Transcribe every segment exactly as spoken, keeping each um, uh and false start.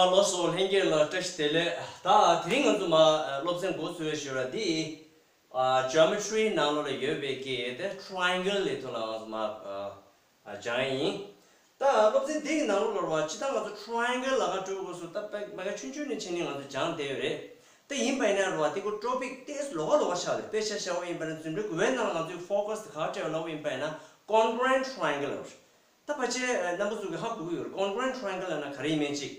ལགས་སོ། ལྷན་རྒྱས་ལ་བཀྲ་ཤིས་བདེ་ལེགས། ད་དེ་རིང་ང་ཚོ་མར་སློབ་ཚན་འགོ་ཚུགས་པའི་ཞོར་ལ་འདི་ཨ་Geometry་ནང་ལོགས་ལ་ཡོད་པའི་གི་དེ་Triangle་ལི་ཐོག་ལ་ང་ཚོ་མར་ཨ་སྦྱང་ཡིན། ད་སློབ་ཚན་འདི་གི་ནང་ལོགས་ལ་ར་བ་སྤྱིར་བཏང་ང་ཚོ་Triangle་ལ་ཁ་སྤྲོད་དགོས་སུ་ད་པད་མ་ག་ཆུང་ཆུང་ནས་བྱས་ནས་ང་ཚོ་སྦྱང་བསྡད་ཡོད་རེད། དེ་ཡིན་པ་ཡིན་ན་ར་བ་དེ་ཁོ་Topic་དེ་ལོགས་ཀ་ལོགས་ཀ་ཆགས་རེད། དཔེ་ཆ་བཞག་པ་ཡིན་པ་ན་རྫུན་འཕྲུལ་དགུ་པའི་ནང་ལ་ང་ཚོའི་Focus་དེ་ག་སྤྲད་པ་ལབ་པ་ཡིན་པ་ཡིན་ན་Congruent Triangle་ལབ་རེད། ད་ཕལ་ཆེར་རྣམ་པ་ཚོ་གི་ཧ་གོ་གི་ཡོད་རེད། Congruent Triangle་ལབ་ན་ག་རེ་ཡིན་མིན་ཅིག་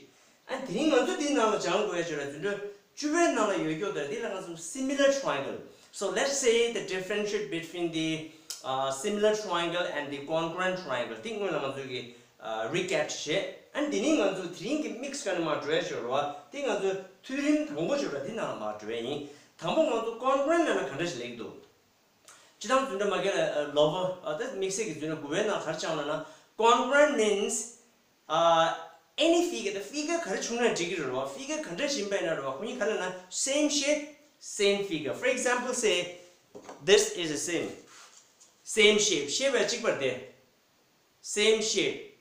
ཨ་ནི་དེ་རིང་ང་ཚོ་འདིའི་ནང་ལ་སྦྱང་དགོས་ཡ་ཅིག་ལ་རྫུན་འཕྲུལ་བཅུ་པའི་ནང་ལ་ཡོད་རྒྱུ་དེ་འདི་ལ་ང་ཚོ་Similar Triangle། So let's say the differentiate between the uh, similar triangle and the congruent triangle. དེ་སྔོན་ལ་ང་ཚོ་གི་uh, recap་བྱས། ཨ་ནི་དེ་ནི་ང་ཚོ་དེ་རིང་གི་དམིགས་སུ་བཀར་ནས་མར་འགྲོ་ཡ་ཅིག་ཡོད་རེད་བ། དེ་ང་ཚོ་ཐུན་རིམ་དང་པོ་ཅིག་ལ་འདི་ནང་ལ་མར་འགྲོ་ཡ་ཡིན། དང་པོ་ང་ཚོ་Congruent་ལབ་ན་ག་འདྲ་ཞིག་ལབ་ཀྱི་འདུག་སྤྱིར་བཏང་རྫུན་འཕྲུལ་མ་གི་ལ་ལོ་བོ་ཨ་ད་དམིགས་བསལ་གྱི་རྫུན་འཕྲུལ་དགུ་པའི་ནང་ག་རེ་སྦྱངས་ལབ་ན། Congruent means uh, any figure. The figure་ག་རེ་བྱུང་ན་འགྲིག་གི་རེད་བ། Figure་ག་འདྲ་ཞིག་ཡིན་པ་ཡིན་ན་རེད་བ། ཁོ་གཉིས་ག་རེ་ལབ་ན་same shape, same figure. For example, say this is the same, same shape. Shape་ཡ་གཅིག་པ་རེད་དེ། Same shape,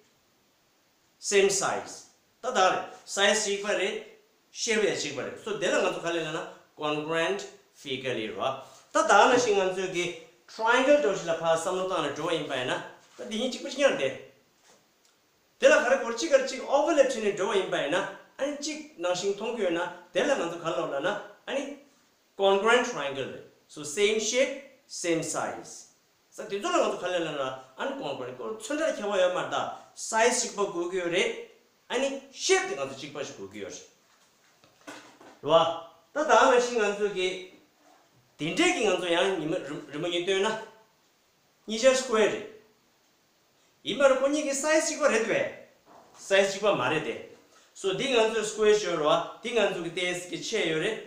same size. ད་ད་རེད། Size་གཅིག་པ་རེད། Shape་ཡ་གཅིག་པ་རེད། So་དེ་ལ་ང་ཚོ་ག་རེ་ལབ་ན་Congruent figure་ལབ་རེད་བ། ད་ད་ནང་བཞིན་ང་ཚོས་ཀྱི་Triangle་འདྲ་བོ་ཞིག་ལ་ཕར་བསམ་བློ་བཏང་ནས་འགྲོ་བ་ཡིན་པ་ཡིན་ན། ད་འདི་གཉིས་གཅིག་པ་གཅིག་རྐྱང་རེད་དེ། དེ་ལ་ག་རེ་གོ་རེད། གཅིག་ག་རེ་གཅིག་Overlap་བྱས་ནས་འགྲོ་བ་ཡིན་པ་ཡིན་ན། ཨ་ནི་གཅིག་ནང་བཞིན་མཐོང་གི་ཡོད་ན་དེ་ལ་ང་ཚོ་ག་རེ་ལབ་ལབ་ན། ཨ་ནི་Congruent Triangle་རེད། So same shape, same size. ས་དེ་ཚོ་ལ་ང་ཚོ་ག་རེ་ལབ་ན། ཨ་ནི་Congruent་ཁོ་ཚོན་ཁྲ་ཁྱད་པར་ཡོད་མ་རེད། ད་Size་གཅིག་པ་དགོས་ཀྱི་ཡོད་རེད། ཨ་ནི་Shape་དེ་ང་ཚོ་གཅིག་པ་ཞིག་དགོས་ཀྱི་ཡོད་རེད། རེད་བ། ད་ད་ག་ནང་བཞིན་ང་ཚོ་གི་དེ་འདྲས་ཀྱི་ང་ཚོ་ཡང་ཉི་མ་རི་རི་མོ་གཉིས་སྟོན་ན། གཉིས་ཆ་Square་རེད། ཡིན་པར་ཁོ་གཉིས་ཀྱི་Size་གཅིག་པ་རེད་པས། Size་གཅིག་པ་མ་རེད་དེ། So་འདི་ང་ཚོའི་Square་ཞོར་བ། འདི་ང་ཚོ་གི་ཏོག་ཙམ་གྱི་ཆེ་ཡོད་རེད།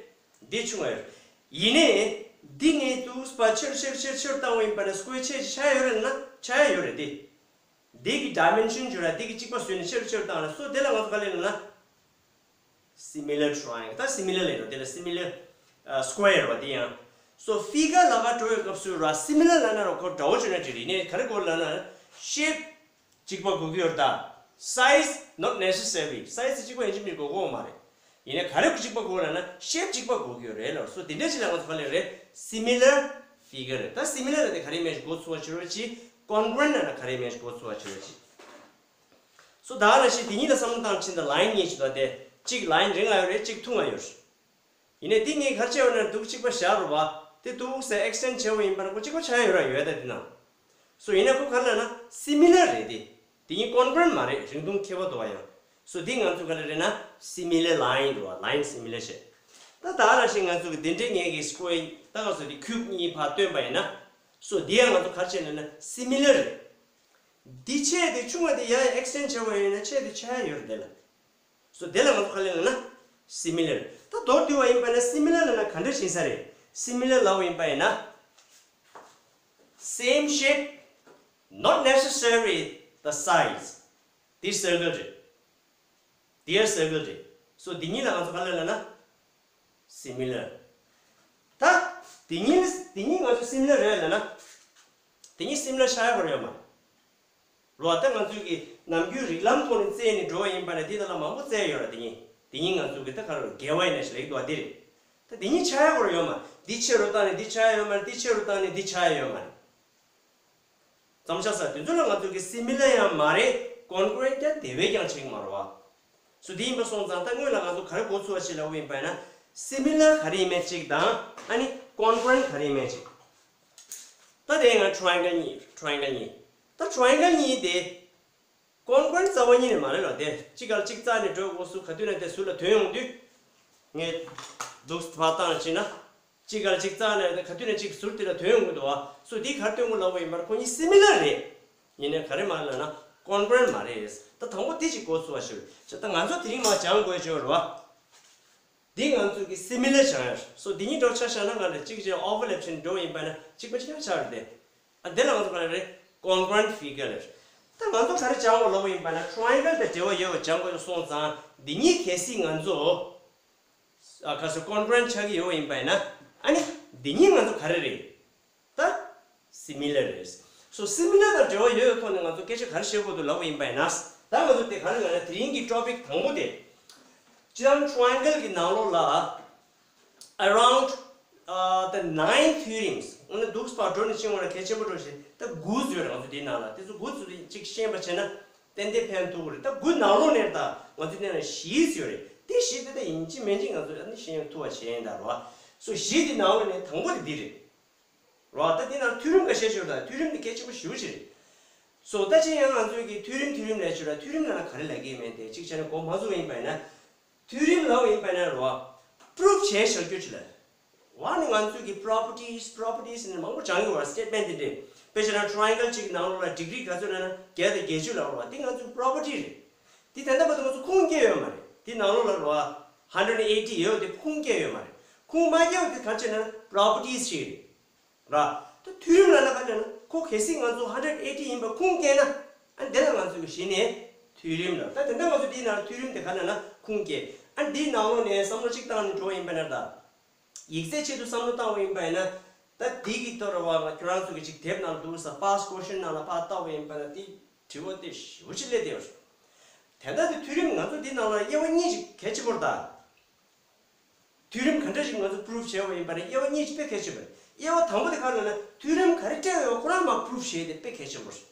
འདི་ཆུང་བ་ཡོད་རེད། ཡིན་ནའི་འདི་ངས་ཏོག་ཙམ་ཕར་ཆེར་ཆེར་ཆེར་ཆེར་བཏང་བ་ཡིན་པ་ན་Square་ཆེ་ཆེ་ཆགས་ཡོད་རེད་ན་ཆགས་ཡོད་རེད་དེ། འདི་གི་Dimension་ཞོར་བ་འདི་གི་གཅིག་པ་བཟོས་ནས་ཆེར་ཆེར་བཏང་ན། So་དེ་ལ་ང་ཚོ་ག་རེ་ལབ་ན། Similar Triangle། ད་Similar་ལབ་རོ། དེ་ལ་Similar་ཨ་Square་བ་དེ་ཡང་། So figure་ལ་ཁ་འགྲོ་བའི་སྐབས་སུ་ར་Similar་ལབ་ན་ར་ཁོ་འདྲ་བོ་བྱུང་ན་འགྲིག་རེད། ནས་ག་རེ་དགོས་ལབ་ན་Shape་གཅིག་པ་དགོས་ཀྱི་ཡོད་རེད་ད། Size not necessary། Size་གཅིག་པ་ཡིན་གཅིག་མིན་དགོས་ཀྱི་ཡོད་མ་རེད། ཡིན་ནའི་ག་རེ་གཅིག་པ་དགོས་ལབ་ན་Shape་གཅིག་པ་དགོས་ཀྱི་ཡོད་རེད་ལབ། So་དེ་འདྲ་ཅིག་ལ་ང་ཚོ་ག་རེ་ལབ་རེད། Similar figure་རེད། ད་Similar་ལབ་དེ་ག་རེ་མིན་ཞིག་གོ་ཚུགས་པ་བྱེད་རོགས་གྱིས། Congruent་ལབ་ན་ག་རེ་མིན་ཞིག་གོ་ཚུགས་པ་བྱེད་རོགས་གྱིས། So་ད་ག་ནང་བཞིན་དེ་གཉིས་ལ་བསམ་བློ་བཏང་ཕྱིན་ད་Line་གཉིས་ཅིག་འདུག་སྟེ། གཅིག་Line་རིང་ལ་ཡོད་རེད། གཅིག་ཐུང་ལ་ཡོད་རེད། ཡིན་ནའི་འདི་གཉིས་ག་རེ་བྱས་པ་ན་འདུག་གཅིག་པ་བཞག་རོགས་བ། དེ་འདུག་སེ་Extend་བྱས་པ་ཡིན་པ་ན་ཁོ་གཅིག་པ་ཆགས་ཡ་ཡོད་ར་ཡོད་ད་འདི་ནང་། So་ཡིན་ན་ཁོ་ག་རེ་ལབ་ན་Similar་རེད་དེ། འདི་གཉིས་Congruent་མ་རེད། རིང་ཐུང་ཁྱད་པར་འདུག་བ་ཡང་། So་འདི་ང་ཚོ་ག་རེ་རེད་ན་Similar Line་རེད་བ། Line Similar་བྱས། ད་ད་ག་ནང་བཞིན་ང་ཚོ་གི་འདི་འདྲའི་ངེད་ཀྱི་Square་ད་ང་ཚོ་འདི་Cube་གཉིས་ཕར་བཏོན་པ་ཡིན་ན། So་འདི་ཡང་ང་ཚོ་ག་རེ་བྱས་ལབ་ན་Similar་རེད། འདི་ཆེ་དེ་ཆུང་བ་དེ་ཡར་Extend་བྱས་པ་ཡིན་ན་ཆེ་དེ་ཆགས་ཡ་ཡོད་རེད་དེ་ལ། So་དེ་ལ་ང་ཚོ་ག་རེ་ལབ་ན་Similar། ད་མདོར་བསྡུས་པ་ཡིན་པ་ན་Similar་ལབ་ན་ག་འདྲ་ཞིག་ཡིན་ས་རེད། Similar་ལབ་པ་ཡིན་པ་ཡིན་ན། Same shape, not necessary the size. འདི་Circle་རེད། འདི་Circle་རེད། So་འདི་གཉིས་ལ་ང་ཚོ་ག་རེ་ལབ་ན། Similar། ད་འདི་གཉིས་འདི་གཉིས་ང་ཚོ་Similar་རེད་ལབ་ན། འདི་གཉིས་Similar་ཆགས་ཡ་ག་རེ་ཡོད་མ་རེད། རོ། ད་ང་ཚོས་ཀྱི་ནམ་རྒྱུན་རིགས་ལམ་ཐོག་ནས་བཙལ་ནས་འགྲོ་བ་ཡིན་པ་ན་འདི་དག་ལ་མང་པོ་བཙལ་ཡོད་ར། འདི་གཉིས་འདི་གཉིས་ང་ཚོས་ཀྱི་ད་ག་རེ་འགལ་བ་ཡིན་ན་ཞིག་ལེགས་འདུག་བ་འདི་རེད། ད་འདི་གཉིས་ཆགས་ཡ་ག་རེ་ཡོད་མ་རེད། འདི་ཆེ་རུ་བཏང་ནས་འདི་ཆགས་ཡ་ཡོད་མ་རེད། འདི་ཆེ་རུ་བཏང་ནས་འདི་ཆགས་ཡ་ཡོད་མ་རེད། མཚམས་བཞག་ས་དེ་ཚོ་ལ་ང་ཚོས་ཀྱི་Similar་ཡང་མ་རེད། Congruent་ཀྱང་དེ་བས་ཀྱང་ཆགས་ཀྱི་མ་རེད་བ། སོ་དེ་ཡིན་པ་སོང་ཙང་ད་སྔོན་ལ་ང་ཚོ་ག་རེ་གོ་ཚུགས་པ་ཞིག་ལབ་པ་ཡིན་པ་ཡིན་ན། Similar་ག་རེ་ཡིན་མིན་གཅིག་དང་ཨ་ནི་Congruent་ག་རེ་ཡིན་མིན་གཅིག་ད་དེ་ང་Triangle་གཉིས། Triangle་གཉིས། ད་Triangle་གཉིས་དེ་Congruent་རྩ་བ་ཉིད་ནས་མ་རེད་ལ། དེ་གཅིག་ག་ལ་གཅིག་རྩ་ནས་འགྲོ་དགོས་སུ་ག་དུས་ན་དེ་ཟུར་ལ་དོན་ཡོང་དུས། ངས་འདུག་བར་བཏང་ཕྱིན་ན། གཅིག་ག་ལ་གཅིག་རྩ་ནས་ག་དུས་ན་གཅིག་ཟུར་དེ་ལ་དོན་ཡོང་གི་འདུག་བ། སོ་དེ་ག་རེ་སྟོན་དགོས་ལབ་པ་ཡིན་པར་ཁོ་གཉིས་Similar་རེད། ཡིན་ནའི་ག་རེ་མ་རེད་ལབ་ན་Congruent་མ་རེད། ད་དང་པོ་དེ་གཅིག་གོ་ཚུགས་པ་ཞིག་རེད། ད་ང་ཚོ་དེ་རིང་མ་སྦྱང་དགོས་ཅོ་རེད་བ། འདི་ང་ཚོ་གི་Similar་སྦྱང་ཡ་རེད། སོ་འདི་གཉིས་འགྲོ་ཆ་བཞག་ན་ང་ལ་གཅིག་གཅིག་Overlap་བྱས་ནས་འགྲོ་ཡིན་པ་ན་གཅིག་པ་གཅིག་རྐྱང་ཆགས་རེད་དེ། ཨ་འདི་ལ་ང་ཚོ་ག་རེ་རེད། Congruent figure་རེད། ད་ང་ཚོ་ག་རེ་སྦྱང་དགོས་ལབ་པ་ཡིན་པ་ན་Triangle་དང་འབྲེལ་བ་ཡོད་པ་སྦྱང་དགོས་སོང་ཙང་འདི་གཉིས་གལ་སྲིད་ང་ཚོ་ཨ་ག་ཚོད་Congruent་ཆགས་ཀྱི་ཡོད་པ་ཡིན་པ་ཡིན་ན་ཨ་ནི་འདི་གཉིས་ང་ཚོ་ག་རེ་རེད། ད་Similar་རེད། So Similar་དང་འབྲེལ་བ་ཡོད་པའི་ཐོག་ནས་ང་ཚོ་སྐད་ཆ་ག་རེ་བཤད་དགོས་འདུག་ལབ་པ་ཡིན་པ་ཡིན་ན། ད་ང་ཚོ་དེ་ག་རེ་ལབ་ན་དེ་རིང་གི་Topic་དང་པོ་དེ། སྤྱིར་བཏང་triangle གི་ནང་ལོགས་ལ་around uh, the nine theorems. འོ་ན་འདུག་པ་འགྲོ་ནས་ཕྱིན་པ་ན་གལ་ཆེན་པོ་འགྲོ་ཞིང་ད་དགུ་ཡོད་རེད། ང་ཚོ་དེའི་ནང་ལ་དེ་ཚོ་དགུ་ཚོ་གཅིག་ཤེས་པ་བྱས་ན་ཏན་ཏན་ཕན་ཐོགས་ཀྱི་རེད། ད་དགུ་ནང་ལོགས་ནས་ད་ང་ཚོའི་ནང་ལ་བཞི་ཡོད་རེད། དེ་བཞི་དེ་ད་ཡིན་གཅིག་མིན་གཅིག་ང་ཚོ་ཨ་ནི་ཤེས་ཐུབ་པ་བྱས་ཡིན་ད་རོ། སོ་བཞི་དེ་ནང་ལོགས་ནས་དང་པོ་དེ་འདི་རེད། རོ། ད་འདི་ནང་ཐིའོ་རེམ་འགའ་ཤས་ཤོད་ད། ཐིའོ་རེམ་འདི་གལ་ཆེན་པོ་ཞེ་པོ་ཅིག་རེད། སོ་ད་ཅི་ཡང་ང་ཚོས་ཀྱི་ཐིའོ་རེམ་ཐིའོ་རེམ་ལབ་ཤོད་ད། ཐིའོ་རེམ་ལབ་ན་ག་རེ་ལབ་ཀྱི་ཡོད་མེད་དེ་གཅིག་བྱས་ན་གོ་མ་ཚོད་ཡིན་པ་ཡིན་ན། ཐིའོ་རེམ་ལབ་ཡིན་པ་ཡིན་ན་རོ། པུ་རུབ་བྱས་བཞག་རྒྱུ་ཅིག་ལ། འོ་ནི་ང་ཚོས་ཀྱི་པོ་རོ་པར་ཊིས་པོ་རོ་པར་ཊིས་ནི་མང་པོ་སྦྱང་གི་ཡོད་རེད། སི་ཊེ་ཊི་མེན་ཊི་འདི་འདྲས། དཔེ་བྱས་ན་ཊ་ར་ཡན་གལ་གཅིག་གི་ནང་ལོགས་ལ་ཌི་གྷི་རི་ག་ཚོད་ལབ་ན་བརྒྱ་དང་བརྒྱད་ཅུ་ལབ་རོ། འདི་ང་ཚོའི་པོ་རོ་པར་ཊི་རེད། འདི་ད་ལྟ་བར་དུ་ང་ཚོ་ཁུངས་སྐྱེལ་ཡོད་མ་རེད། འདི་ནང་ལོགས་ལ་རོ། ཧན་ཌེ་རེཌ་ཨེ་ཊི་ཡོད་དེ་ཁུངས་སྐྱེལ་ཡོད་མ་རེད། ཁུངས་མ་སྐྱེལ་བ་དེ་ག་རེ་བྱས་ན་པོ་རོ་པར་ཊིས་ཞིག་རེད། ར། ད་ཐིའོ་རེམ་ལབ་ན་ག་རེ་ལབ་ན་ཁོ་གལ་སྲིད་ང་ཚོ་ཧན་ཌེ་རེཌ་ཨེ་ཊི་ཡིན་པ་ཁུངས་སྐྱེལ་ན། ཨ་འདི་ལ་ང་ཚོ་གི་གཞི་ནས་ཐིའོ་རེམ་ལབ། ད་དེ་འདྲ་ང་ཚོ་འདིའི་ནང་ཐིའོ་རེམ་དེ་ག་རེ་ལབ་ན་ཁུངས་སྐྱེལ། ཨ་འདིའི་ནང་ལོགས་ནས་བསམ་བློ་གཅིག་བཏང་ནས་འགྲོ་བ་ཡིན་པ་ན་ད། ཡིག་ཚད་ཆེད་དུ་བསམ་བློ་བཏང་བ་ཡིན་པ་ཡིན་ན། ད་འདི་གི་ཐོག་ར་བ་ང་ཁྱོད་རང་ཚོ་གི་ཅིག་དེབ་ནང་ལ་འདུག་ས་པ་སི་ཀོ་ཤན་ནང་ལ་ཕར་བལྟ་བ་ཡིན་པ་ན་དེ་དྲི་བ་དེ་ཞེ་པོ་ཅིག་སླེབས་བསྡད་ཡོད་རེད། དེ་འདྲ་དེ་ཐིའོ་རེམ་ང་ཚོ་འདི་ནང་ལ་དབྱེ་བ་གཉིས་ཅིག་གལ་ཆེན་པོ་རེད་ད། ཐིའོ་རེམ་ག་འདྲ་ཞིག་ང་ཚོ་པུ་རུབ་བྱས་པ་ཡིན་པ་ན་དབྱེ་བ་གཉིས་ཅིག་དཔེ་གལ་ཆེན་པོ་རེད། དབྱེ་བ་དང་པོ་དེ་ག་རེ་ལབ་ན་ཐིའོ་རེམ་ག་རེ་སྤྲད་ཡོད་ཁོ་རང་མར་པུ་རུབ་བྱས་ཏེ་དཔེ་གལ་ཆེན་པོ་རེད།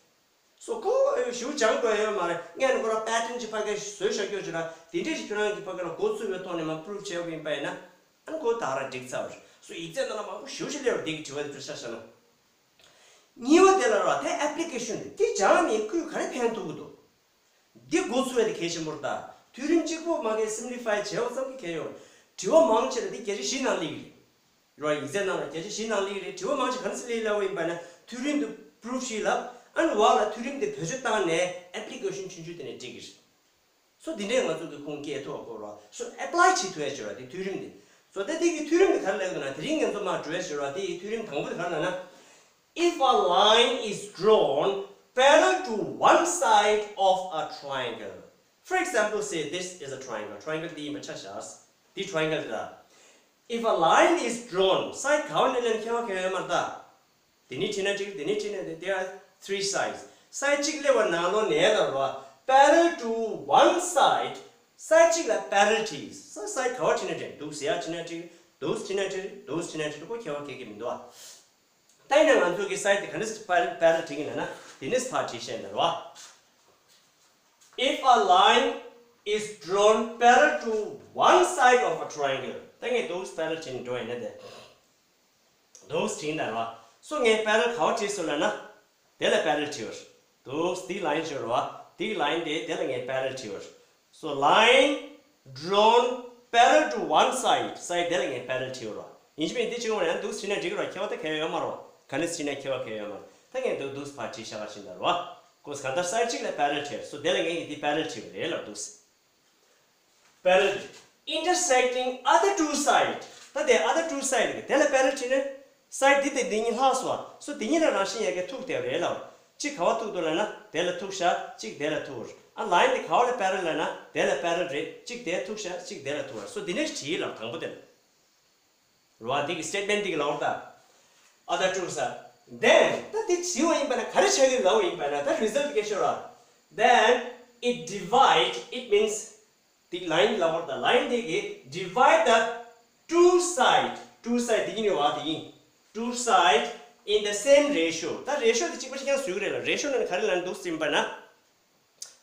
སོ་ཁོ་ཞེ་པོ་སྦྱང་དགོས་ཡོད་མ་རེད། སྔོན་ནས་ཁོ་རང་པེ་ཊན་ཅིག་ཕ་གིར་བཟོས་བཞག་རྒྱུ་ཅིག་ར། དེ་འདྲས་ཞིག་ཁྱོད་རང་གི་ཕ་གི་ལ་མགོ་ཚོས་པའི་ཐོག་ནས་མར་པུ་རུབ་བྱས་པ་ཡིན་པ་ཡིན་ན། ཨ་ནི་ཁོ་ད་ར་འགྲིག་ཚར་བ་རེད། སོ་ཡིག་ཚད་ནང་ལ་མང་པོ་ཞེ་པོ་ཞིག་སླེབས་པ་འདི་གི་དྲི་བ་དེ་ཚོ་ཆ་བཞག་ན། གཉིས་པ་དེ་ལ་ར་དེ་ཨེ་པི་ལི་ཀེ་ཤན་རེད། དེ་སྦྱངས་ནས་ཁོས་ག་རེ་ཕན་ཐོགས་ཀྱི་འདུག་འདི་མགོ་ཚོས་པ་དེ་གལ་ཆེན་པོ་རེད་ད། ཐིའོ་རེམ་གཅིག་པོ་མ་གཏོགས་སིམ་པི་ལི་ཕའི་བྱས་པ་ཙམ་གྱིས་གལ་ཡོད་རེད། དྲི་བ་མང་ཆེ་ལ་འདི་བརྒྱ་ཆ་བཞི་ནང་སླེབས་ཀྱི་རེད། རོ། ཡིག་ཚད་ནང་ལ་བརྒྱ་ཆ་བཞི་ནང་སླེབས་ཀྱི་རེད། དྲི་བ་མང་ཆེ་ག་ནས་སླེབས་ལབ་པ་ཡིན་པ་ན་ཐིའོ་རེམ་དེ་པུ་རུབ་ཞིག་ལབ། ཨ་ནི་འོག་ལ་ཐིའོ་རེམ་དེ་བེད་སྤྱོད་བཏང་ནས་ཨེ་པི་ལི་ཀེ་ཤན་ཆུང་ཆུང་དེ་ནས་འགྲིག་གི་རེད། སོ་འདི་འདྲས་ང་ཚོ་གི་ཁུངས་སྐྱེལ་ཐུབ་པ་དགོས་རོ། སོ་ཨེ་པ་ལའི་བྱེད་ཐུབ་ཡ་བྱེད་རོ་དེ་ཐིའོ་རེམ་དེ། སོ་ད་དེ་གི་ཐིའོ་རེམ་དེ་ག་རེ་ལབ་ཀྱི་འདུག་ན་དེ་རིང་ང་ཚོ་མར་འགྲོ་ཡ་བྱེད་རོ། དེ་ཡི་ཐིའོ་རེམ་དང་པོ་དེ་ག་རེ་ལབ་ན། If a line is drawn parallel to one side of a triangle. For example, say this is a triangle. Triangle འདི་ཡིན་པ་ཆ་བཞག་འདི་triangle རེད། If a line is drawn, side ག་བ་ནས་ལེན་ཁྱད་པར་གང་ཡང་ཡོད་མ་རེད་ད། འདི་ནས་བྲིས་ན་འགྲིག་འདི་ནས་བྲིས་ན་འགྲིག There are three sides. Side གཅིག་སླེབས་པ་ནང་ལོགས་ནས་ལ་རོ། Parallel to one side. Side གཅིག་ལ་parallel བྲིས། ས་side ག་བ་བྲིས་ན་འགྲིག་འདུག་ཟེར་ཡ་བྲིས་ན་འགྲིག་འདུག་བྲིས་ན་འགྲིག་འདུག་བྲིས་ན་འགྲིག་ཁོ་ཁྱད་པར་གང་ཡང་མི་འདུག་ཨ། ད་ཡིན་ན་ང་ཚོ་གི་side དེ་ག་འདྲས་parallel parallel བྲིས་ཀྱི་ན་ན་དེ་ནས་ཕར་བྲིས་ཤེས་འདི་རོ། If a line is drawn parallel to one side of a triangle. ད་ངས་འདུག་parallel བྲིས་ནས་འགྲོ་ཡིན་ན་དེ། འདུག་བྲིས་ན་རོ། སོ་ངས་parallel ག་བ་བྲིས་སོང་ལབ་ན། དེ་ལ་parallel བྲིས་པ་རེད། འདུག་འདི་line ཞོར་བ། འདི་line དེ་དེ་ལ་ངས་parallel བྲིས་པ་རེད། So line drawn parallel to one side. Side དེ་ལ་ངས་parallel བྲིས་པ་རེད། ཡིན་གཅིག་མིན་གཅིག་འདི་བྱེད་དགོས་ན་འདུག་བྲིས་ན་འགྲིག་གི་རེད། ཁྱད་པར་ད་གང་ཡང་ཡོད་མ་རེད། ག་ནས་བྲིས་ན་ཁྱད་པར་གང་ཡང་ཡོད་མ་རེད། ད་ངས་འདུག་འདུག་ཕར་བྲིས་བཞག་པ་ཞིག་འདྲ་རེད་བ། གོ་གང་ལྟར་side གཅིག་ལ་parallel བྲིས། So དེ་ལ་ངས་འདི་parallel བྲིས་པ་རེད་ལབ་འདུག Parallel intersecting other two side. ད་དེ་other two side གི་དེ་ལ་parallel བྲིས་ནས་side འདི་དང་འདི་གཉིས་ལྷག་སོང་བ། So འདི་གཉིས་ལ་རང་བཞིན་ཡ་གི་ཐུག་བསྡད་པ་རེད་ལབ། གཅིག་ག་བ་ཐུག་འདུག་ལབ་ན་དེ་ལ་ཐུག་ཤག་གཅིག་དེ་ལ་ཐུག་ཨ་line འདི་ག་བ་ལ་parallel ལབ་ན་དེ་ལ་parallel རེད། གཅིག་དེ་ཐུག་ཤག་གཅིག་དེ་ལ་ཐུག་ཨ། So འདི་ནས་བྲིས་ལབ་དང་པོ་དེ་ལ། རེད་བ། འདི་གི་statement འདི་གི་ལབ་པ་རེད་ད། Other two side. Then ད་འདི་བྲིས་པ་ཡིན་པ་ན་ག་རེ་ཆགས་ཀྱི་ལབ་པ་ཡིན་པ་ན་ད་result ག་ཤོར་ར། Then it divide, it means འདི་line ལབ་པ་རེད་ད། Line འདི་གི་divide the two side. Two side འདི་གཉིས་ནི་བ་འདི་གཉིས། Two side in the same ratio. ད་ratio འདི་གཅིག་པ་ཞིག་ཀྱང་བཟོས་ཀྱི་རེད་ལ། ratio ནི་ག་རེ་ལབ་འདུག་ཟེར་ཡིན་པ་ན།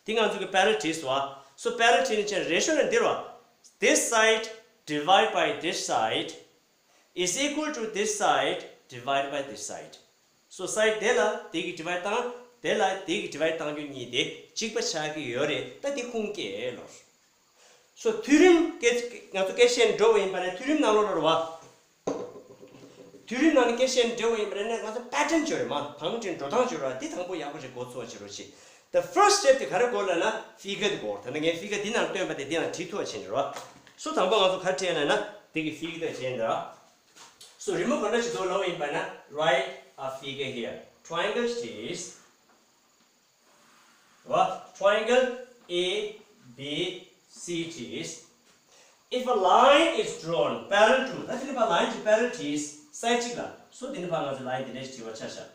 འདི་ང་ཚོ་གི་parallel བྲིས་སོང་ཨ། So parallel བྲིས་ནས་ཅན་ratio ནི་འདི་རེད་བ། This side divide by this side is equal to this side divide by this side. So side དེ་ལ་དེ་གི་divide བཏང་། དེ་ལ་དེ་གི་divide བཏང་རྒྱུ་གཉིས་དེ་གཅིག་པ་ཆགས་ཀྱི་ཡོད་རེད། ད་དེ་ཁུངས་སྐྱེལ་ལོ། So ཐིའོ་རེམ་སྐད་ང་ཚོ་སྐད་བཤད་འགྲོ་བ་ཡིན་པ་ན་ཐིའོ་རེམ་ནང་ལོགས་ལ་རེད་བ། ཐིའོ་རེམ་ནང་ནས་སྐད་བཤད་འགྲོ་བ་ཡིན་པ་ན་ང་ཚོ་pattern ཅིག་ཡོད་རེད་མ། བང་ཅིག་འགྲོ་སྟངས་ཅིག་ཡོད་རེད་བ། དེ་དང་པོ་ཡག་པོ་ཞིག་གོ་ཚོད་བྱེད་རོགས་བྱེད། The first step དེ་ག་རེ་དགོས་ལབ་ན་figure དེ་དགོས། ད་ནི་ངས་figure འདི་ནང་སྟོན་པ་དེ་འདི་ནང་བྲིས་ཐུབ་པ་བྱེད་ནི་རེད་བ། So དང་པོ་ང་ཚོ་ག་རེ་བྲིས་ན་ན་དེ་གི་figure དེ་བྲིས་ནི་རེད་བ། So རི་མོ་ག་འདྲ་ཞིག་འདུག་ལབ་པ་ཡིན་པ་ན། Write a figure here. Triangle it is. What? Triangle A B C it is. If a line is drawn parallel to, ད་དེ་ནི་ཕར་line གཅིག་parallel བྲིས། Side གཅིག་ལ། So དེ་ནི་ཕར་ང་ཚོ་line དེ་འདྲ་ཞིག་བྲིས་པ་ཆ་བཞག་